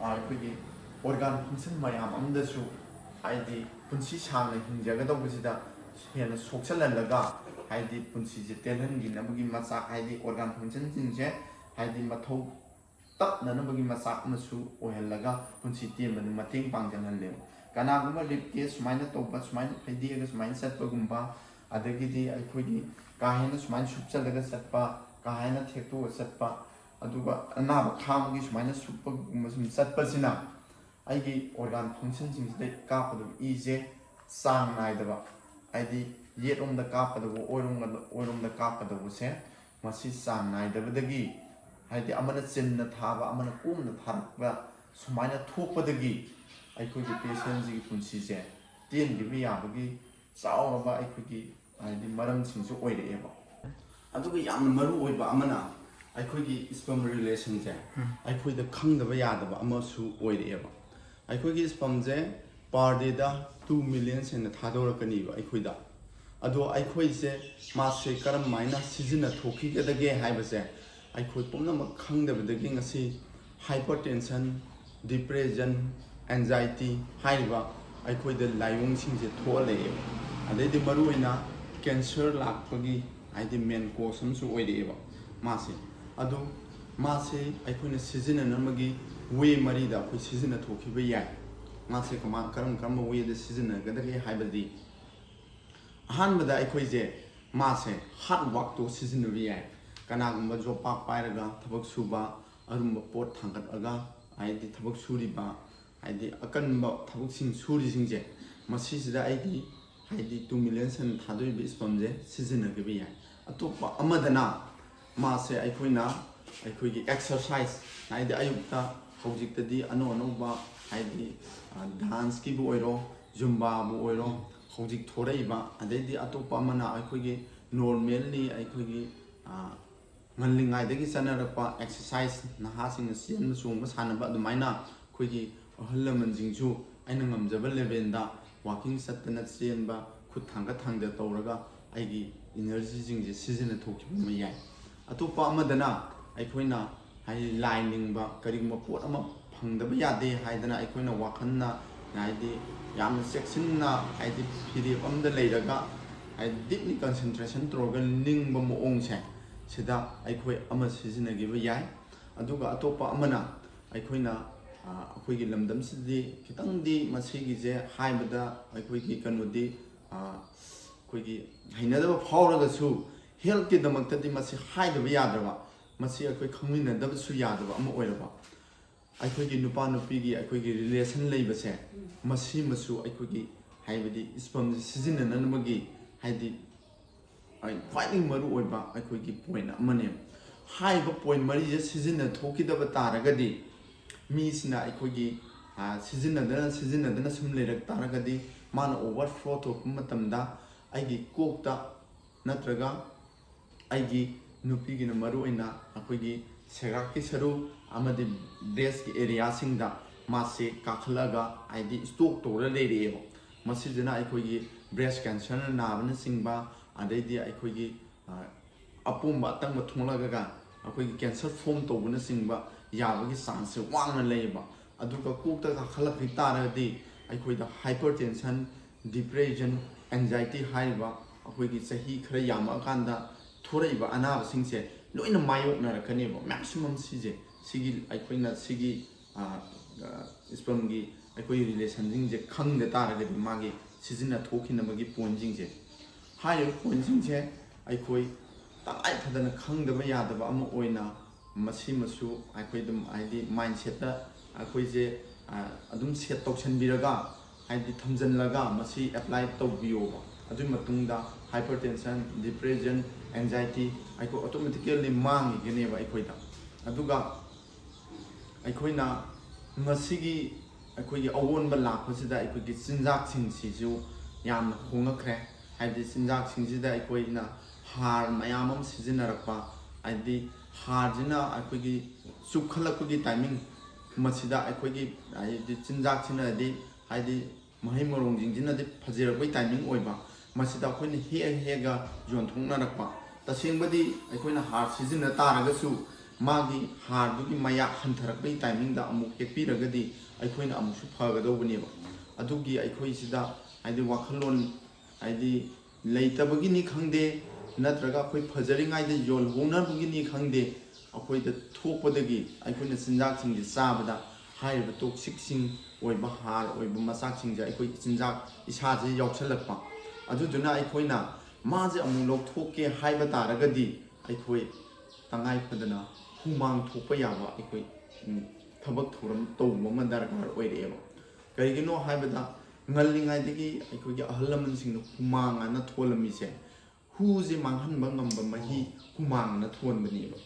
ꯑ, ꯑꯩꯈꯣꯏꯒꯤ ꯑꯣꯔꯒꯥꯟ ꯐꯪꯁꯟ ꯃꯌꯥꯝ ꯑꯃꯗꯁꯨ ꯍꯥꯏꯗꯤ ꯄꯨꯟꯁꯤ ꯁꯥꯡꯅ ꯍꯤꯡꯖꯒꯗꯧꯕꯁꯤꯗ ꯍꯦꯟꯅ ꯁꯣꯛꯆꯜꯍꯜꯂꯒ ꯍꯥꯏꯗꯤ ꯄꯨꯟꯁꯤꯁꯦ ꯇꯦꯜꯍꯟꯈꯤꯅꯕꯒꯤ ꯃꯆꯥꯛ ꯍꯥꯏꯗꯤ ꯑꯣꯔꯒꯥꯟ ꯐꯪꯁꯟꯁꯤꯡꯁꯦ ꯍꯥꯏꯗꯤ ꯃꯊꯧ ꯇꯞꯅꯅꯕꯒꯤ ꯃꯆꯥꯛ ꯑꯃꯁꯨ ꯑꯣꯏꯍꯜꯂꯒ ꯄꯨꯟꯁꯤ ꯇꯦꯟꯕꯗ ꯃꯇꯦꯡ ꯄꯥꯡꯖꯜꯍꯜꯂꯦꯕ꯫ ꯀꯅꯥꯒꯨꯝꯕ ꯔꯤꯞ ꯀꯦꯁ ꯁꯨꯃꯥꯏꯅ ꯇꯧꯕ, ꯁꯨꯃꯥꯏꯅ ꯐꯩꯗꯦꯛꯑꯒ ꯁꯨꯃꯥꯏꯅ ꯆꯠꯄꯒꯨꯝꯕ, ꯑꯗꯒꯤꯗꯤ ꯑꯩꯈꯣꯏꯒꯤ ꯀꯥ ꯍꯦꯟꯅ ꯁꯨꯃꯥꯏꯅ ꯁꯨꯞꯆꯜꯂꯒ ꯆꯠꯄ, ꯀꯥ ꯍꯦꯟꯅ ꯊꯦꯛꯇꯣꯛꯑ ꯆꯠꯄ, ꯑꯗꯨꯒ ꯑꯅꯥꯕ ꯈꯥꯡꯕꯒꯤ ꯁꯨꯃꯥꯏꯅ ꯁꯨꯞꯄꯒꯨꯝꯕ ꯁꯨꯝ ꯆꯠꯄꯁꯤꯅ ꯑꯩꯒꯤ ꯑꯣꯔꯒꯥꯟ ꯐꯪꯁꯟꯁꯤꯡꯁꯤꯗ ꯀꯥꯞꯀꯗꯕ ꯏꯁꯦ ꯆꯥꯡ ꯅꯥꯏꯗꯕ, ꯍꯥꯏꯗꯤ ꯌꯦꯠꯂꯣꯝꯗ ꯀꯥꯞꯀꯗꯧꯕ ꯑꯣꯏꯔꯣꯝꯗ, ꯑꯣꯏꯔꯣꯝꯗ ꯀꯥꯞꯀꯗꯧꯕꯁꯦ ꯃꯁꯤ ꯆꯥꯡ ꯅꯥꯏꯗꯕꯗꯒꯤ, ꯍꯥꯏꯗꯤ ꯑꯃꯅ ꯆꯤꯟꯅ ꯊꯥꯕ, ꯑꯃꯅ ꯀꯣꯝꯅ ꯊꯥꯔꯛꯄ, ꯁꯨꯃꯥꯏꯅ ꯊꯣꯛꯄꯗꯒꯤ ꯑꯩꯈꯣꯏꯒꯤ ꯄꯦꯁꯦꯟꯁꯤꯒꯤ ꯄꯨꯟꯁꯤꯁꯦ ꯇꯦꯟꯈꯤꯕ ꯌꯥꯕꯒꯤ ꯆꯥꯎꯔꯕ ꯑꯩꯈꯣꯏꯒꯤ ꯍꯥꯏꯗꯤ ꯃꯔꯝꯁꯤꯡꯁꯨ ꯑꯣꯏꯔꯛꯑꯦꯕ꯫ ꯑꯗꯨꯒ ꯌꯥꯝꯅ ꯃꯔꯨ ꯑꯣꯏꯕ ꯑꯃꯅ ꯑꯩꯈꯣꯏꯒꯤ ꯁ꯭ꯄꯝ ꯔꯤꯂꯦꯁꯟꯁꯦ ꯑꯩꯈꯣꯏꯗ ꯈꯪꯗꯕ ꯌꯥꯗꯕ ꯑꯃꯁꯨ ꯑꯣꯏꯔꯛꯑꯦꯕ꯫ ꯑꯩꯈꯣꯏꯒꯤ ꯁ꯭ꯄꯝꯁꯦ per dayꯗ two million ꯍꯦꯟꯅ ꯊꯥꯗꯣꯔꯛꯀꯅꯤꯕ ꯑꯩꯈꯣꯏꯗ꯫ ꯑꯗꯣ ꯑꯩꯈꯣꯏꯁꯦ ꯃꯥꯁꯦ ꯀꯔꯝ ꯍꯥꯏꯅ ꯁꯤꯖꯤꯟꯅꯊꯣꯛꯈꯤꯒꯗꯒꯦ ꯍꯥꯏꯕꯁꯦ ꯑꯩꯈꯣꯏ ꯄꯨꯝꯅꯃꯛ ꯈꯪꯗꯕꯗꯒꯤ ꯉꯁꯤ hypertension, depression, anxiety ꯍꯥꯏꯔꯤꯕ ꯑꯩꯈꯣꯏꯗ ꯂꯥꯏꯑꯣꯡꯁꯤꯡꯁꯦ ꯊꯣꯛꯍꯜꯂꯛꯑꯦꯕ꯫ ꯑꯗꯩꯗꯤ ꯃꯔꯨꯑꯣꯏꯅ cancer ꯂꯥꯛꯄꯒꯤ ꯍꯥꯏꯗꯤ main cause ꯑꯃꯁꯨ ꯑꯣꯏꯔꯛꯑꯦꯕ ꯃꯥꯁꯦ꯫ ꯑꯗꯨ ꯃꯥꯁꯦ ꯑꯩꯈꯣꯏꯅ ꯁꯤꯖꯤꯟꯅꯅꯕꯒꯤ way ꯃꯔꯤꯗ ꯑꯩꯈꯣꯏ ꯁꯤꯖꯤꯟꯅꯊꯣꯛꯈꯤꯕ ꯌꯥꯏ꯫ ꯃꯥꯁꯦ ꯀꯃꯥꯏ ꯀꯔꯝ ꯀꯔꯝꯕ ꯋꯦꯗ ꯁꯤꯖꯤꯟꯅꯒꯗꯒꯦ ꯍꯥꯏꯕꯗꯤ, ꯑꯍꯥꯟꯕꯗ ꯑꯩꯈꯣꯏꯁꯦ ꯃꯥꯁꯦ ꯍꯥꯔꯗ ꯋꯥꯛꯇꯣ ꯁꯤꯖꯤꯟꯅꯕ ꯌꯥꯏ꯫ ꯀꯅꯥꯒꯨꯝꯕ ꯖꯣꯕ ꯀꯥꯔꯗ ꯄꯥꯏꯔꯒ ꯊꯕꯛ ꯁꯨꯕ, ꯑꯔꯨꯝꯕ ꯄꯣꯠ ꯊꯥꯡꯒꯠꯂꯒ ꯍꯥꯏꯗꯤ ꯊꯕꯛ ꯁꯨꯔꯤꯕ, ꯍꯥꯏꯗꯤ ꯑꯀꯟꯕ ꯊꯕꯛꯁꯤꯡ ꯁꯨꯔꯤꯁꯤꯡꯁꯦ, ꯃꯁꯤꯁꯤꯗ ꯑꯩꯗꯤ ꯍꯥꯏꯗꯤ ꯇꯨ ꯃꯤꯂꯤꯌꯟ ꯁꯟ ꯊꯥꯗꯣꯛꯏꯕ ꯏꯁꯄꯝꯁꯦ ꯁꯤꯖꯤꯟꯅꯈꯤꯕ ꯌꯥꯏ꯫ ꯑꯇꯣꯞꯄ ꯑꯃꯗꯅ ꯃꯥꯁꯦ ꯑꯩꯈꯣꯏꯅ ꯑꯩꯈꯣꯏꯒꯤ ꯑꯦꯛꯁꯔꯁꯥꯏꯁ, ꯍꯥꯏꯗꯤ ꯑꯌꯨꯛꯇ ꯍꯧꯖꯤꯛꯇꯗꯤ ꯑꯅꯧ ꯑꯅꯧꯕ ꯍꯥꯏꯗꯤ ꯗꯥꯟꯁꯀꯤꯕꯨ ꯑꯣꯏꯔꯣ, ꯖꯨꯝꯕꯥꯕꯨ ꯑꯣꯏꯔꯣ, ꯍꯧꯖꯤꯛ ꯊꯣꯔꯛꯏꯕ, ꯑꯗꯩꯗꯤ ꯑꯇꯣꯞꯄ ꯑꯃꯅ ꯑꯩꯈꯣꯏꯒꯤ ꯅꯣꯔꯃꯦꯜꯂꯤ ꯑꯩꯈꯣꯏꯒꯤ ꯉꯜꯂꯤꯉꯩꯗꯒꯤ ꯆꯠꯅꯔꯛꯄ ꯑꯦꯛꯁꯔꯁꯥꯏꯁ, ꯅꯍꯥꯁꯤꯡꯅ ꯆꯦꯟꯕ ꯆꯣꯡꯕ ꯁꯥꯟꯅꯕ, ꯑꯗꯨꯃꯥꯏꯅ ꯑꯩꯈꯣꯏꯒꯤ ꯑꯍꯜ ꯂꯃꯟꯁꯤꯡꯁꯨ ꯑꯩꯅ ꯉꯝꯖꯕ ꯂꯦꯚꯦꯜꯗ ꯋꯥꯀꯤꯡ ꯆꯠꯇꯅ ꯆꯦꯟꯕ, ꯈꯨꯠ ꯊꯥꯡꯒꯠ ꯊꯥꯡꯗ ꯇꯧꯔꯒ ꯑꯩꯒꯤ ꯏꯅꯔꯖꯤꯁꯤꯡꯁꯦ ꯁꯤꯖꯤꯟꯅ ꯊꯣꯛꯈꯤꯕ ꯑꯃ ꯌꯥꯏ꯫ ꯑꯇꯣꯞꯄ ꯑꯃꯗꯅ ꯑꯩꯈꯣꯏꯅ ꯍꯥꯏꯗꯤ ꯂꯥꯏ ꯅꯤꯡꯕ, ꯀꯔꯤꯒꯨꯝꯕ ꯄꯣꯠ ꯑꯃ ꯐꯪꯗꯕ ꯌꯥꯗꯦ ꯍꯥꯏꯗꯅ ꯑꯩꯈꯣꯏꯅ ꯋꯥꯈꯜꯅ ꯍꯥꯏꯗꯤ ꯌꯥꯝꯅ ꯆꯦꯛꯁꯤꯟꯅ ꯍꯥꯏꯗꯤ ꯐꯤꯔꯦꯞ ꯑꯃꯗ ꯂꯩꯔꯒ ꯍꯥꯏꯗꯤ ꯗꯤꯞꯂꯤ ꯀꯟꯁꯦꯟꯇ꯭ꯔꯦꯁꯟ ꯇꯧꯔꯒ ꯅꯤꯡꯕ ꯃꯑꯣꯡꯁꯦ, ꯁꯤꯗ ꯑꯩꯈꯣꯏ ꯑꯃ ꯁꯤꯖꯤꯟꯅꯈꯤꯕ ꯌꯥꯏ꯫ ꯑꯗꯨꯒ ꯑꯇꯣꯞꯄ ꯑꯃꯅ ꯑꯩꯈꯣꯏꯅ ꯑꯩꯈꯣꯏꯒꯤ ꯂꯝꯗꯝꯁꯤꯗꯗꯤ ꯈꯤꯇꯪꯗꯤ ꯃꯁꯤꯒꯤꯁꯦ ꯍꯥꯏꯕꯗ ꯑꯩꯈꯣꯏꯒꯤ ꯀꯩꯅꯣꯗꯤ ꯑꯩꯈꯣꯏꯒꯤ ꯍꯩꯅꯗꯕ ꯐꯥꯎꯔꯒꯁꯨ, ꯍꯦꯜꯠꯀꯤꯗꯃꯛꯇꯗꯤ ꯃꯁꯤ ꯍꯥꯏꯗꯕ ꯌꯥꯗ꯭ꯔꯕ, ꯃꯁꯤ ꯑꯩꯈꯣꯏ ꯈꯪꯃꯤꯟꯅꯗꯕꯁꯨ ꯌꯥꯗꯕ ꯑꯃ ꯑꯣꯏꯔꯕ꯫ ꯑꯩꯈꯣꯏꯒꯤ ꯅꯨꯄꯥ ꯅꯨꯄꯤꯒꯤ ꯑꯩꯈꯣꯏꯒꯤ ꯔꯤꯂꯦꯁꯟ ꯂꯩꯕꯁꯦ, ꯃꯁꯤꯃꯁꯨ ꯑꯩꯈꯣꯏꯒꯤ ꯍꯥꯏꯕꯗꯤ ꯏꯁꯄꯝꯁꯦ ꯁꯤꯖꯤꯟꯅꯅꯕꯒꯤ ꯍꯥꯏꯗꯤ ꯈ꯭ꯋꯥꯏꯗꯒꯤ ꯃꯔꯨ ꯑꯣꯏꯕ ꯑꯩꯈꯣꯏꯒꯤ ꯄꯣꯏꯟ ꯑꯃꯅꯦ꯫ ꯍꯥꯏꯔꯤꯕ ꯄꯣꯏꯟ ꯃꯔꯤꯁꯦ ꯁꯤꯖꯤꯟꯅ ꯊꯣꯛꯈꯤꯗꯕ ꯇꯥꯔꯒꯗꯤ, ꯃꯤꯁꯤꯅ ꯑꯩꯈꯣꯏꯒꯤ ꯁꯤꯖꯤꯟꯅꯗꯅ ꯁꯤꯖꯤꯟꯅꯗꯅ ꯁꯨꯝ ꯂꯩꯔꯛ ꯇꯥꯔꯒꯗꯤ, ꯃꯥꯅ ꯑꯣꯚꯔ ꯐ꯭ꯂꯣ ꯊꯣꯛꯄ ꯃꯇꯝꯗ ꯑꯩꯒꯤ ꯀꯣꯛꯇ ꯅꯠꯇ꯭ꯔꯒ ꯑꯩꯒꯤ ꯅꯨꯄꯤꯒꯤꯅ ꯃꯔꯨ ꯑꯣꯏꯅ ꯑꯩꯈꯣꯏꯒꯤ ꯁꯦꯒꯥꯛꯀꯤ ꯁꯔꯨ ꯑꯃꯗꯤ ꯕ꯭ꯔꯦꯁꯀꯤ ꯑꯦꯔꯤꯌꯥꯁꯤꯡꯗ ꯃꯥꯁꯤ ꯀꯥꯈꯠꯂꯒ ꯍꯥꯏꯗꯤ ꯁ꯭ꯇꯣꯛ ꯇꯧꯔ ꯂꯩꯔꯛꯑꯦꯕ꯫ ꯃꯁꯤꯁꯤꯅ ꯑꯩꯈꯣꯏꯒꯤ ꯕ꯭ꯔꯦꯁ ꯀꯦꯟꯁꯔꯅ ꯅꯥꯕꯅꯆꯤꯡꯕ, ꯑꯗꯩꯗꯤ ꯑꯩꯈꯣꯏꯒꯤ ꯑꯄꯣꯝꯕ ꯑꯇꯪꯕ ꯊꯣꯛꯂꯛꯑꯒ ꯑꯩꯈꯣꯏꯒꯤ ꯀꯦꯟꯁꯔ ꯐꯣꯝ ꯇꯧꯕꯅꯆꯤꯡꯕ ꯌꯥꯕꯒꯤ ꯆꯥꯟꯁꯁꯦ ꯋꯥꯡꯅ ꯂꯩꯌꯦꯕ꯫ ꯑꯗꯨꯒ ꯀꯣꯛꯇ ꯀꯥꯈꯠꯂꯛꯈꯤ ꯇꯥꯔꯒꯗꯤ ꯑꯩꯈꯣꯏꯗ ꯍꯥꯏꯄꯔ ꯇꯦꯟꯁꯟ, ꯗꯤꯄ꯭ꯔꯦꯁꯟ, ꯑꯦꯟꯖꯥꯏꯇꯤ ꯍꯥꯏꯔꯤꯕ ꯑꯩꯈꯣꯏꯒꯤ ꯆꯍꯤ ꯈꯔ ꯌꯥꯝꯃꯛꯑꯀꯥꯟꯗ ꯊꯣꯔꯛꯏꯕ ꯑꯅꯥꯕꯁꯤꯡꯁꯦ ꯂꯣꯏꯅ ꯃꯥꯌꯣꯛꯅꯔꯛꯀꯅꯦꯕ꯫ ꯃꯦꯛꯁꯤꯃꯝ ꯁꯤꯁꯦ ꯁꯤꯒꯤ ꯑꯩꯈꯣꯏꯅ ꯁꯤꯒꯤ ꯏꯁꯄꯝꯒꯤ ꯑꯩꯈꯣꯏꯒꯤ ꯔꯤꯂꯦꯁꯟꯁꯤꯡꯁꯦ ꯈꯪꯗ ꯇꯥꯔꯒꯗꯤ ꯃꯥꯒꯤ ꯁꯤꯖꯤꯟꯅ ꯊꯣꯛꯈꯤꯅꯕꯒꯤ ꯄꯣꯏꯟꯁꯤꯡꯁꯦ, ꯍꯥꯏꯔꯤꯕ ꯄꯣꯏꯟꯁꯤꯡꯁꯦ ꯑꯩꯈꯣꯏ ꯇꯉꯥꯏ ꯐꯗꯅ ꯈꯪꯗꯕ ꯌꯥꯗꯕ ꯑꯃ ꯑꯣꯏꯅ ꯃꯁꯤꯃꯁꯨ ꯑꯩꯈꯣꯏ ꯑꯗꯨꯝ ꯍꯥꯏꯗꯤ ꯃꯥꯏꯟꯁꯦꯠꯇ ꯑꯩꯈꯣꯏꯁꯦ ꯑꯗꯨꯝ ꯁꯦꯠ ꯇꯧꯁꯟꯕꯤꯔꯒ ꯍꯥꯏꯗꯤ ꯊꯝꯖꯤꯜꯂꯒ ꯃꯁꯤ ꯑꯦꯄ꯭ꯂꯥꯏ ꯇꯧꯕꯤꯌꯣꯕ꯫ ꯑꯗꯨꯒꯤ ꯃꯇꯨꯡꯗ ꯍꯥꯏꯄꯔ ꯇꯦꯟꯁꯟ, ꯗꯤꯄ꯭ꯔꯦꯁꯟ, ꯑꯦꯡꯖꯥꯏꯇꯤ ꯑꯩꯈꯣꯏ ꯑꯣꯇꯣꯃꯦꯇꯤꯀꯦꯜꯂꯤ ꯃꯥꯡꯈꯤꯒꯅꯦꯕ ꯑꯩꯈꯣꯏꯗ꯫ ꯑꯗꯨꯒ ꯑꯩꯈꯣꯏꯅ ꯃꯁꯤꯒꯤ ꯑꯩꯈꯣꯏꯒꯤ ꯑꯑꯣꯟꯕ ꯂꯥꯛꯄꯁꯤꯗ ꯑꯩꯈꯣꯏꯒꯤ ꯆꯤꯟꯖꯥꯛꯁꯤꯡꯁꯤꯁꯨ ꯌꯥꯝꯅ ꯍꯣꯡꯉꯛꯈ꯭ꯔꯦ꯫ ꯍꯥꯏꯕꯗꯤ ꯆꯤꯟꯖꯥꯛꯁꯤꯡꯁꯤꯗ ꯑꯩꯈꯣꯏꯅ ꯍꯥꯔ ꯃꯌꯥꯝ ꯑꯃ ꯁꯤꯖꯤꯟꯅꯔꯛꯄ, ꯍꯥꯏꯕꯗꯤ ꯍꯥꯔꯁꯤꯅ ꯑꯩꯈꯣꯏꯒꯤ ꯆꯨꯞꯈꯠꯂꯛꯄꯒꯤ ꯇꯥꯏꯃꯤꯡ ꯃꯁꯤꯗ ꯑꯩꯈꯣꯏꯒꯤ ꯍꯥꯏꯗꯤ ꯆꯤꯟꯖꯥꯛꯁꯤꯅꯗꯤ ꯍꯥꯏꯗꯤ ꯃꯍꯩ ꯃꯔꯣꯡꯁꯤꯡꯁꯤꯅꯗꯤ ꯐꯖꯔꯛꯄꯒꯤ ꯇꯥꯏꯃꯤꯡ ꯑꯣꯏꯕ, ꯃꯁꯤꯗ ꯑꯩꯈꯣꯏꯅ ꯍꯦꯛꯑ ꯍꯦꯛꯑꯒ ꯌꯣꯟꯊꯣꯛꯅꯔꯛꯄ꯫ ꯇꯁꯦꯡꯕꯗꯤ ꯑꯩꯈꯣꯏꯅ ꯍꯥꯔ ꯁꯤꯖꯤꯟꯅ ꯇꯥꯔꯒꯁꯨ ꯃꯥꯒꯤ ꯍꯥꯔꯗꯨꯒꯤ ꯃꯌꯥꯛ ꯍꯟꯊꯔꯛꯄꯒꯤ ꯇꯥꯏꯃꯤꯡꯗ ꯑꯃꯨꯛ ꯍꯦꯛꯄꯤꯔꯒꯗꯤ ꯑꯩꯈꯣꯏꯅ ꯑꯃꯨꯛꯁꯨ ꯐꯒꯗꯧꯕꯅꯦꯕ꯫ ꯑꯗꯨꯒꯤ ꯑꯩꯈꯣꯏꯁꯤꯗ ꯍꯥꯏꯗꯤ ꯋꯥꯈꯜꯂꯣꯟ ꯍꯥꯏꯗꯤ ꯂꯩꯇꯕꯒꯤꯅꯤ ꯈꯪꯗꯦ, ꯅꯠꯇ꯭ꯔꯒ ꯑꯩꯈꯣꯏ ꯐꯖꯔꯤꯉꯩꯗ ꯌꯣꯜꯍꯧꯅꯕꯒꯤꯅꯤ ꯈꯪꯗꯦ, ꯑꯩꯈꯣꯏꯗ ꯊꯣꯛꯄꯗꯒꯤ ꯑꯩꯈꯣꯏꯅ ꯆꯤꯟꯖꯥꯛꯁꯤꯡꯁꯦ ꯆꯥꯕꯗ ꯍꯥꯏꯔꯤꯕ ꯇꯣꯛꯁꯤꯛꯁꯤꯡ ꯑꯣꯏꯕ ꯍꯥꯔ ꯑꯣꯏꯕ ꯃꯆꯥꯛꯁꯤꯡꯁꯦ ꯑꯩꯈꯣꯏ ꯆꯤꯟꯖꯥꯛ ꯏꯁꯥꯁꯦ ꯌꯥꯎꯁꯜꯂꯛꯄ꯫ ꯑꯗꯨꯗꯨꯅ ꯑꯩꯈꯣꯏꯅ ꯃꯥꯁꯦ ꯑꯃꯨꯛ ꯂꯧꯊꯣꯛꯀꯦ ꯍꯥꯏꯕ ꯇꯥꯔꯒꯗꯤ ꯑꯩꯈꯣꯏ ꯇꯉꯥꯏ ꯐꯗꯅ ꯍꯨꯃꯥꯡ ꯊꯣꯛꯄ ꯌꯥꯕ ꯑꯩꯈꯣꯏ ꯎꯝ, ꯊꯕꯛ ꯊꯧꯔꯝ ꯇꯧꯕ ꯑꯃ ꯗꯔꯀꯥꯔ ꯑꯣꯏꯔꯛꯑꯦꯕ꯫ ꯀꯔꯤꯒꯤꯅꯣ ꯍꯥꯏꯕꯗ ꯉꯜꯂꯤꯉꯩꯗꯒꯤ ꯑꯩꯈꯣꯏꯒꯤ ꯑꯍꯜ ꯂꯃꯟꯁꯤꯡꯅ ꯍꯨꯃꯥꯡ ꯑꯅ ꯊꯣꯛꯂꯝꯃꯤꯁꯦ ꯍꯨꯁꯦ ꯃꯥꯡꯍꯟꯕ ꯉꯝꯕ ꯃꯍꯤ ꯍꯨꯃꯥꯡꯅ ꯊꯣꯟꯕꯅꯦꯕ꯫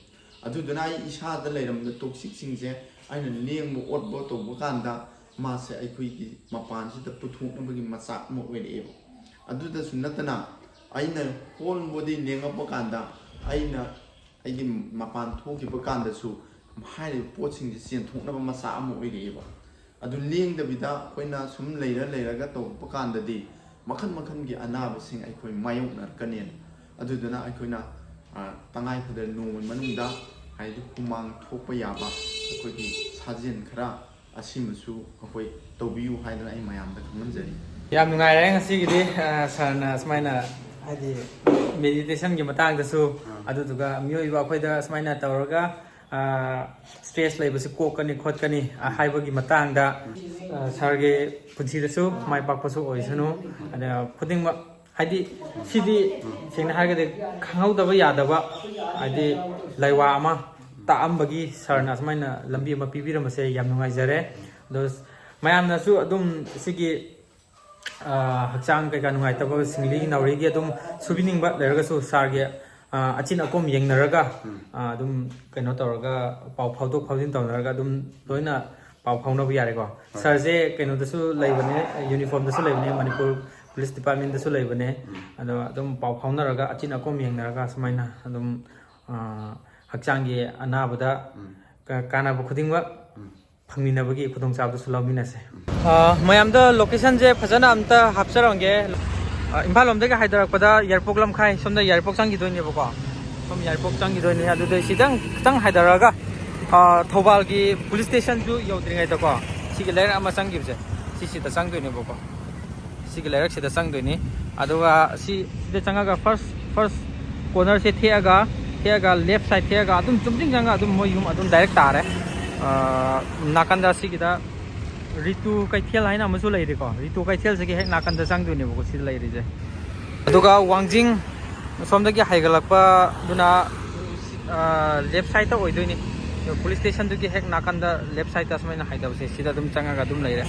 ꯑꯗꯨꯗꯨꯅ ꯑꯩ ꯏꯁꯥꯗ ꯂꯩꯔꯝꯕ ꯇꯣꯛꯁꯤꯛꯁꯤꯡꯁꯦ ꯑꯩꯅ ꯂꯦꯡꯕ ꯑꯣꯠꯄ ꯇꯧꯕ ꯀꯥꯟꯗ ꯃꯥꯁꯦ ꯑꯩꯈꯣꯏꯒꯤ ꯃꯄꯥꯟꯁꯤꯗ ꯄꯨꯊꯣꯛꯅꯕꯒꯤ ꯃꯆꯥꯛ ꯑꯃ ꯑꯣꯏꯔꯛꯑꯦꯕ꯫ ꯑꯗꯨꯗꯁꯨ ꯅꯠꯇꯅ ꯑꯩꯅ ꯍꯣꯜ ꯕꯣꯗꯤ ꯂꯦꯡꯉꯛꯄ ꯀꯥꯟꯗ ꯑꯩꯅ ꯑꯩꯒꯤ ꯃꯄꯥꯟ ꯊꯣꯛꯈꯤꯕ ꯀꯥꯟꯗꯁꯨ ꯍꯥꯏꯔꯤꯕ ꯄꯣꯠꯁꯤꯡꯁꯦ ꯆꯦꯟꯊꯣꯛꯅꯕ ꯃꯆꯥꯛ ꯑꯃ ꯑꯣꯏꯔꯛꯑꯦꯕ꯫ ꯑꯗꯨ ꯂꯦꯡꯗꯕꯤꯗ ꯑꯩꯈꯣꯏꯅ ꯁꯨꯝ ꯂꯩꯔ ꯂꯩꯔꯒ ꯇꯧꯔꯛꯄ ꯀꯥꯟꯗꯗꯤ ꯃꯈꯜ ꯃꯈꯜꯒꯤ ꯑꯅꯥꯕꯁꯤꯡ ꯑꯩꯈꯣꯏ ꯃꯥꯌꯣꯛꯅꯔꯛꯀꯅꯦꯅ꯫ ꯑꯗꯨꯗꯨꯅ ꯑꯩꯈꯣꯏꯅ ꯇꯉꯥꯏ ꯐꯗꯅ ꯅꯣꯡꯃꯒꯤ ꯃꯅꯨꯡꯗ ꯍꯥꯏꯗꯤ ꯍꯨꯃꯥꯡ ꯊꯣꯛꯄ ꯌꯥꯕ ꯑꯩꯈꯣꯏꯒꯤ ꯁꯥꯖꯦꯜ ꯈꯔ ꯑꯁꯤꯃꯁꯨ ꯑꯩꯈꯣꯏ ꯇꯧꯕꯤꯌꯨ ꯍꯥꯏꯗꯅ ꯑꯩ ꯃꯌꯥꯝꯗ ꯈꯪꯍꯟꯖꯔꯤ꯫ ꯌꯥꯝ ꯅꯨꯡꯉꯥꯏꯔꯦ ꯉꯁꯤꯒꯤꯗꯤ꯫ ꯑ, ꯁꯥꯔꯅ ꯁꯨꯃꯥꯏꯅ ꯍꯥꯏꯗꯤ ꯃꯦꯗꯤꯇꯦꯁꯟꯒꯤ ꯃꯇꯥꯡꯗꯁꯨ, ꯑꯗꯨꯗꯨꯒ ꯃꯤꯑꯣꯏꯕ ꯑꯩꯈꯣꯏꯗ ꯁꯨꯃꯥꯏꯅ ꯇꯧꯔꯒ ꯁ꯭ꯇ꯭ꯔꯦꯁ ꯂꯩꯕꯁꯤ ꯀꯣꯛꯀꯅꯤ ꯈꯣꯠꯀꯅꯤ ꯍꯥꯏꯕꯒꯤ ꯃꯇꯥꯡꯗ, ꯁꯥꯔꯒꯤ ꯄꯨꯟꯁꯤꯗꯁꯨ ꯃꯥꯏ ꯄꯥꯛꯄꯁꯨ ꯑꯣꯏꯁꯅꯨ꯫ ꯑꯗ ꯈꯨꯗꯤꯡꯃꯛ ꯍꯥꯏꯗꯤ ꯁꯤꯗꯤ ꯁꯦꯡꯅ ꯍꯥꯏꯔꯒꯗꯤ ꯈꯪꯍꯧꯗꯕ ꯌꯥꯗꯕ ꯍꯥꯏꯗꯤ ꯂꯥꯏꯋꯥ ꯑꯃ ꯇꯥꯛꯑꯝꯕꯒꯤ ꯁꯥꯔꯅ ꯑꯁꯨꯃꯥꯏꯅ ꯂꯝꯕꯤ ꯑꯃ ꯄꯤꯕꯤꯔꯝꯕꯁꯦ ꯌꯥꯝ ꯅꯨꯡꯉꯥꯏꯖꯔꯦ꯫ ꯑꯗꯣ ꯃꯌꯥꯝꯅꯁꯨ ꯑꯗꯨꯝ ꯁꯤꯒꯤ ꯍꯛꯆꯥꯡ ꯀꯩꯀꯥ ꯅꯨꯡꯉꯥꯏꯇꯕ ꯁꯤꯡꯂꯤ ꯅꯥꯎꯔꯤꯒꯤ ꯑꯗꯨꯝ ꯁꯨꯕꯤꯅꯤꯡꯕ ꯂꯩꯔꯒꯁꯨ ꯁꯥꯔꯒꯤ ꯑꯆꯤꯟ ꯑꯀꯣꯝ ꯌꯦꯡꯅꯔꯒ ꯑꯗꯨꯝ ꯀꯩꯅꯣ ꯇꯧꯔꯒ ꯄꯥꯎ ꯐꯥꯎꯗꯣꯛ ꯐꯥꯎꯖꯤꯟ ꯇꯧꯅꯔꯒ ꯑꯗꯨꯝ ꯂꯣꯏꯅ ꯄꯥꯎ ꯐꯥꯎꯅꯕ ꯌꯥꯔꯦꯀꯣ꯫ ꯁꯥꯔꯁꯦ ꯀꯩꯅꯣꯗꯁꯨ ꯂꯩꯕꯅꯦ, ꯌꯨꯅꯤꯐꯣꯔꯝꯗꯁꯨ ꯂꯩꯕꯅꯦ, ꯃꯅꯤꯄꯨꯔ ꯄꯨꯂꯤꯁ ꯗꯤꯄꯥꯔꯠꯃꯦꯟꯗꯁꯨ ꯂꯩꯕꯅꯦ꯫ ꯑꯗꯣ ꯑꯗꯨꯝ ꯄꯥꯎ ꯐꯥꯎꯅꯔꯒ ꯑꯆꯤꯟ ꯑꯀꯣꯝ ꯌꯦꯡꯅꯔꯒ ꯁꯨꯃꯥꯏꯅ ꯑꯗꯨꯝ ꯍꯛꯆꯥꯡꯒꯤ ꯑꯅꯥꯕꯗ ꯀꯥꯟꯅꯕ ꯈꯨꯗꯤꯡꯃꯛ ꯐꯪꯃꯤꯟꯅꯕꯒꯤ ꯈꯨꯗꯣꯡꯆꯥꯕꯗꯨꯁꯨ ꯂꯧꯃꯤꯟꯅꯁꯦ꯫ ꯃꯌꯥꯝꯗ ꯂꯣꯀꯦꯁꯟꯁꯦ ꯐꯖꯅ ꯑꯝꯇ ꯍꯥꯞꯆꯔꯝꯒꯦ꯫ ꯏꯝꯐꯥꯜ ꯂꯣꯝꯗꯒꯤ ꯍꯥꯏꯗꯔꯛꯄꯗ ꯌꯥꯏꯔꯤꯄꯣꯛ ꯂꯝꯈꯥꯏ ꯁꯣꯝꯗ ꯌꯥꯏꯔꯤꯄꯣꯛ ꯆꯪꯈꯤꯗꯣꯏꯅꯦꯕꯀꯣ꯫ ꯁꯣꯝ ꯌꯥꯏꯔꯤꯄꯣꯛ ꯆꯪꯈꯤꯗꯣꯏꯅꯦ꯫ ꯑꯗꯨꯗꯩ ꯁꯤꯗꯪ ꯈꯤꯇꯪ ꯍꯥꯏꯗꯔꯛꯑꯒ ꯊꯧꯕꯥꯜꯒꯤ ꯄꯨꯂꯤꯁ ꯁ꯭ꯇꯦꯁꯟꯁꯨ ꯌꯧꯗ꯭ꯔꯤꯉꯩꯗꯀꯣ, ꯁꯤꯒꯤ ꯂꯩꯔꯛ ꯑꯃ ꯆꯪꯈꯤꯕꯁꯦ, ꯁꯤꯁꯤꯗ ꯆꯪꯗꯣꯏꯅꯦꯕꯀꯣ꯫ ꯁꯤꯒꯤ ꯂꯩꯔꯛꯁꯤꯗ ꯆꯪꯗꯣꯏꯅꯤ꯫ ꯑꯗꯨꯒ ꯁꯤ ꯁꯤꯗ ꯆꯪꯉꯒ ꯐꯥꯔꯁ ꯐꯥꯔꯁ ꯀꯣꯔꯅꯔꯁꯦ ꯊꯦꯛꯑꯒ ꯊꯦꯛꯑꯒ ꯂꯦꯐ ꯁꯥꯏꯠ ꯊꯦꯛꯑꯒ ꯑꯗꯨꯝ ꯆꯨꯝꯗ꯭ꯔꯤꯡ ꯆꯪꯉꯒ ꯑꯗꯨꯝ ꯃꯣꯏ ꯌꯨꯝ ꯑꯗꯨꯝ ꯗꯥꯏꯔꯦꯛ ꯇꯥꯔꯦ꯫ ꯅꯥꯀꯟꯗ ꯁꯤꯒꯤꯗ ꯔꯤꯇꯨ ꯀꯩꯊꯦꯜ ꯍꯥꯏꯅ ꯑꯃꯁꯨ ꯂꯩꯔꯤꯀꯣ꯫ ꯔꯤꯇꯨ ꯀꯩꯊꯦꯜꯁꯤꯒꯤ ꯍꯦꯛ ꯅꯥꯀꯟꯗ ꯆꯪꯗꯣꯏꯅꯦꯕꯀꯣ ꯁꯤꯗ ꯂꯩꯔꯤꯁꯦ꯫ ꯑꯗꯨꯒ ꯋꯥꯡꯖꯤꯡ ꯑꯁꯣꯝꯗꯒꯤ ꯍꯥꯏꯒꯠꯂꯛꯄꯗꯨꯅ ꯂꯦꯐ ꯁꯥꯏꯠꯇ ꯑꯣꯏꯗꯣꯏꯅꯤ꯫ ꯄꯨꯂꯤꯁ ꯁ꯭ꯇꯦꯁꯟꯗꯨꯒꯤ ꯍꯦꯛ ꯅꯥꯀꯟꯗ ꯂꯦꯐ ꯁꯥꯏꯠꯇ ꯁꯨꯃꯥꯏꯅ ꯍꯥꯏꯗꯕꯁꯦ ꯁꯤꯗ ꯑꯗꯨꯝ ꯆꯪꯉꯒ ꯑꯗꯨꯝ ꯂꯩꯔꯦ꯫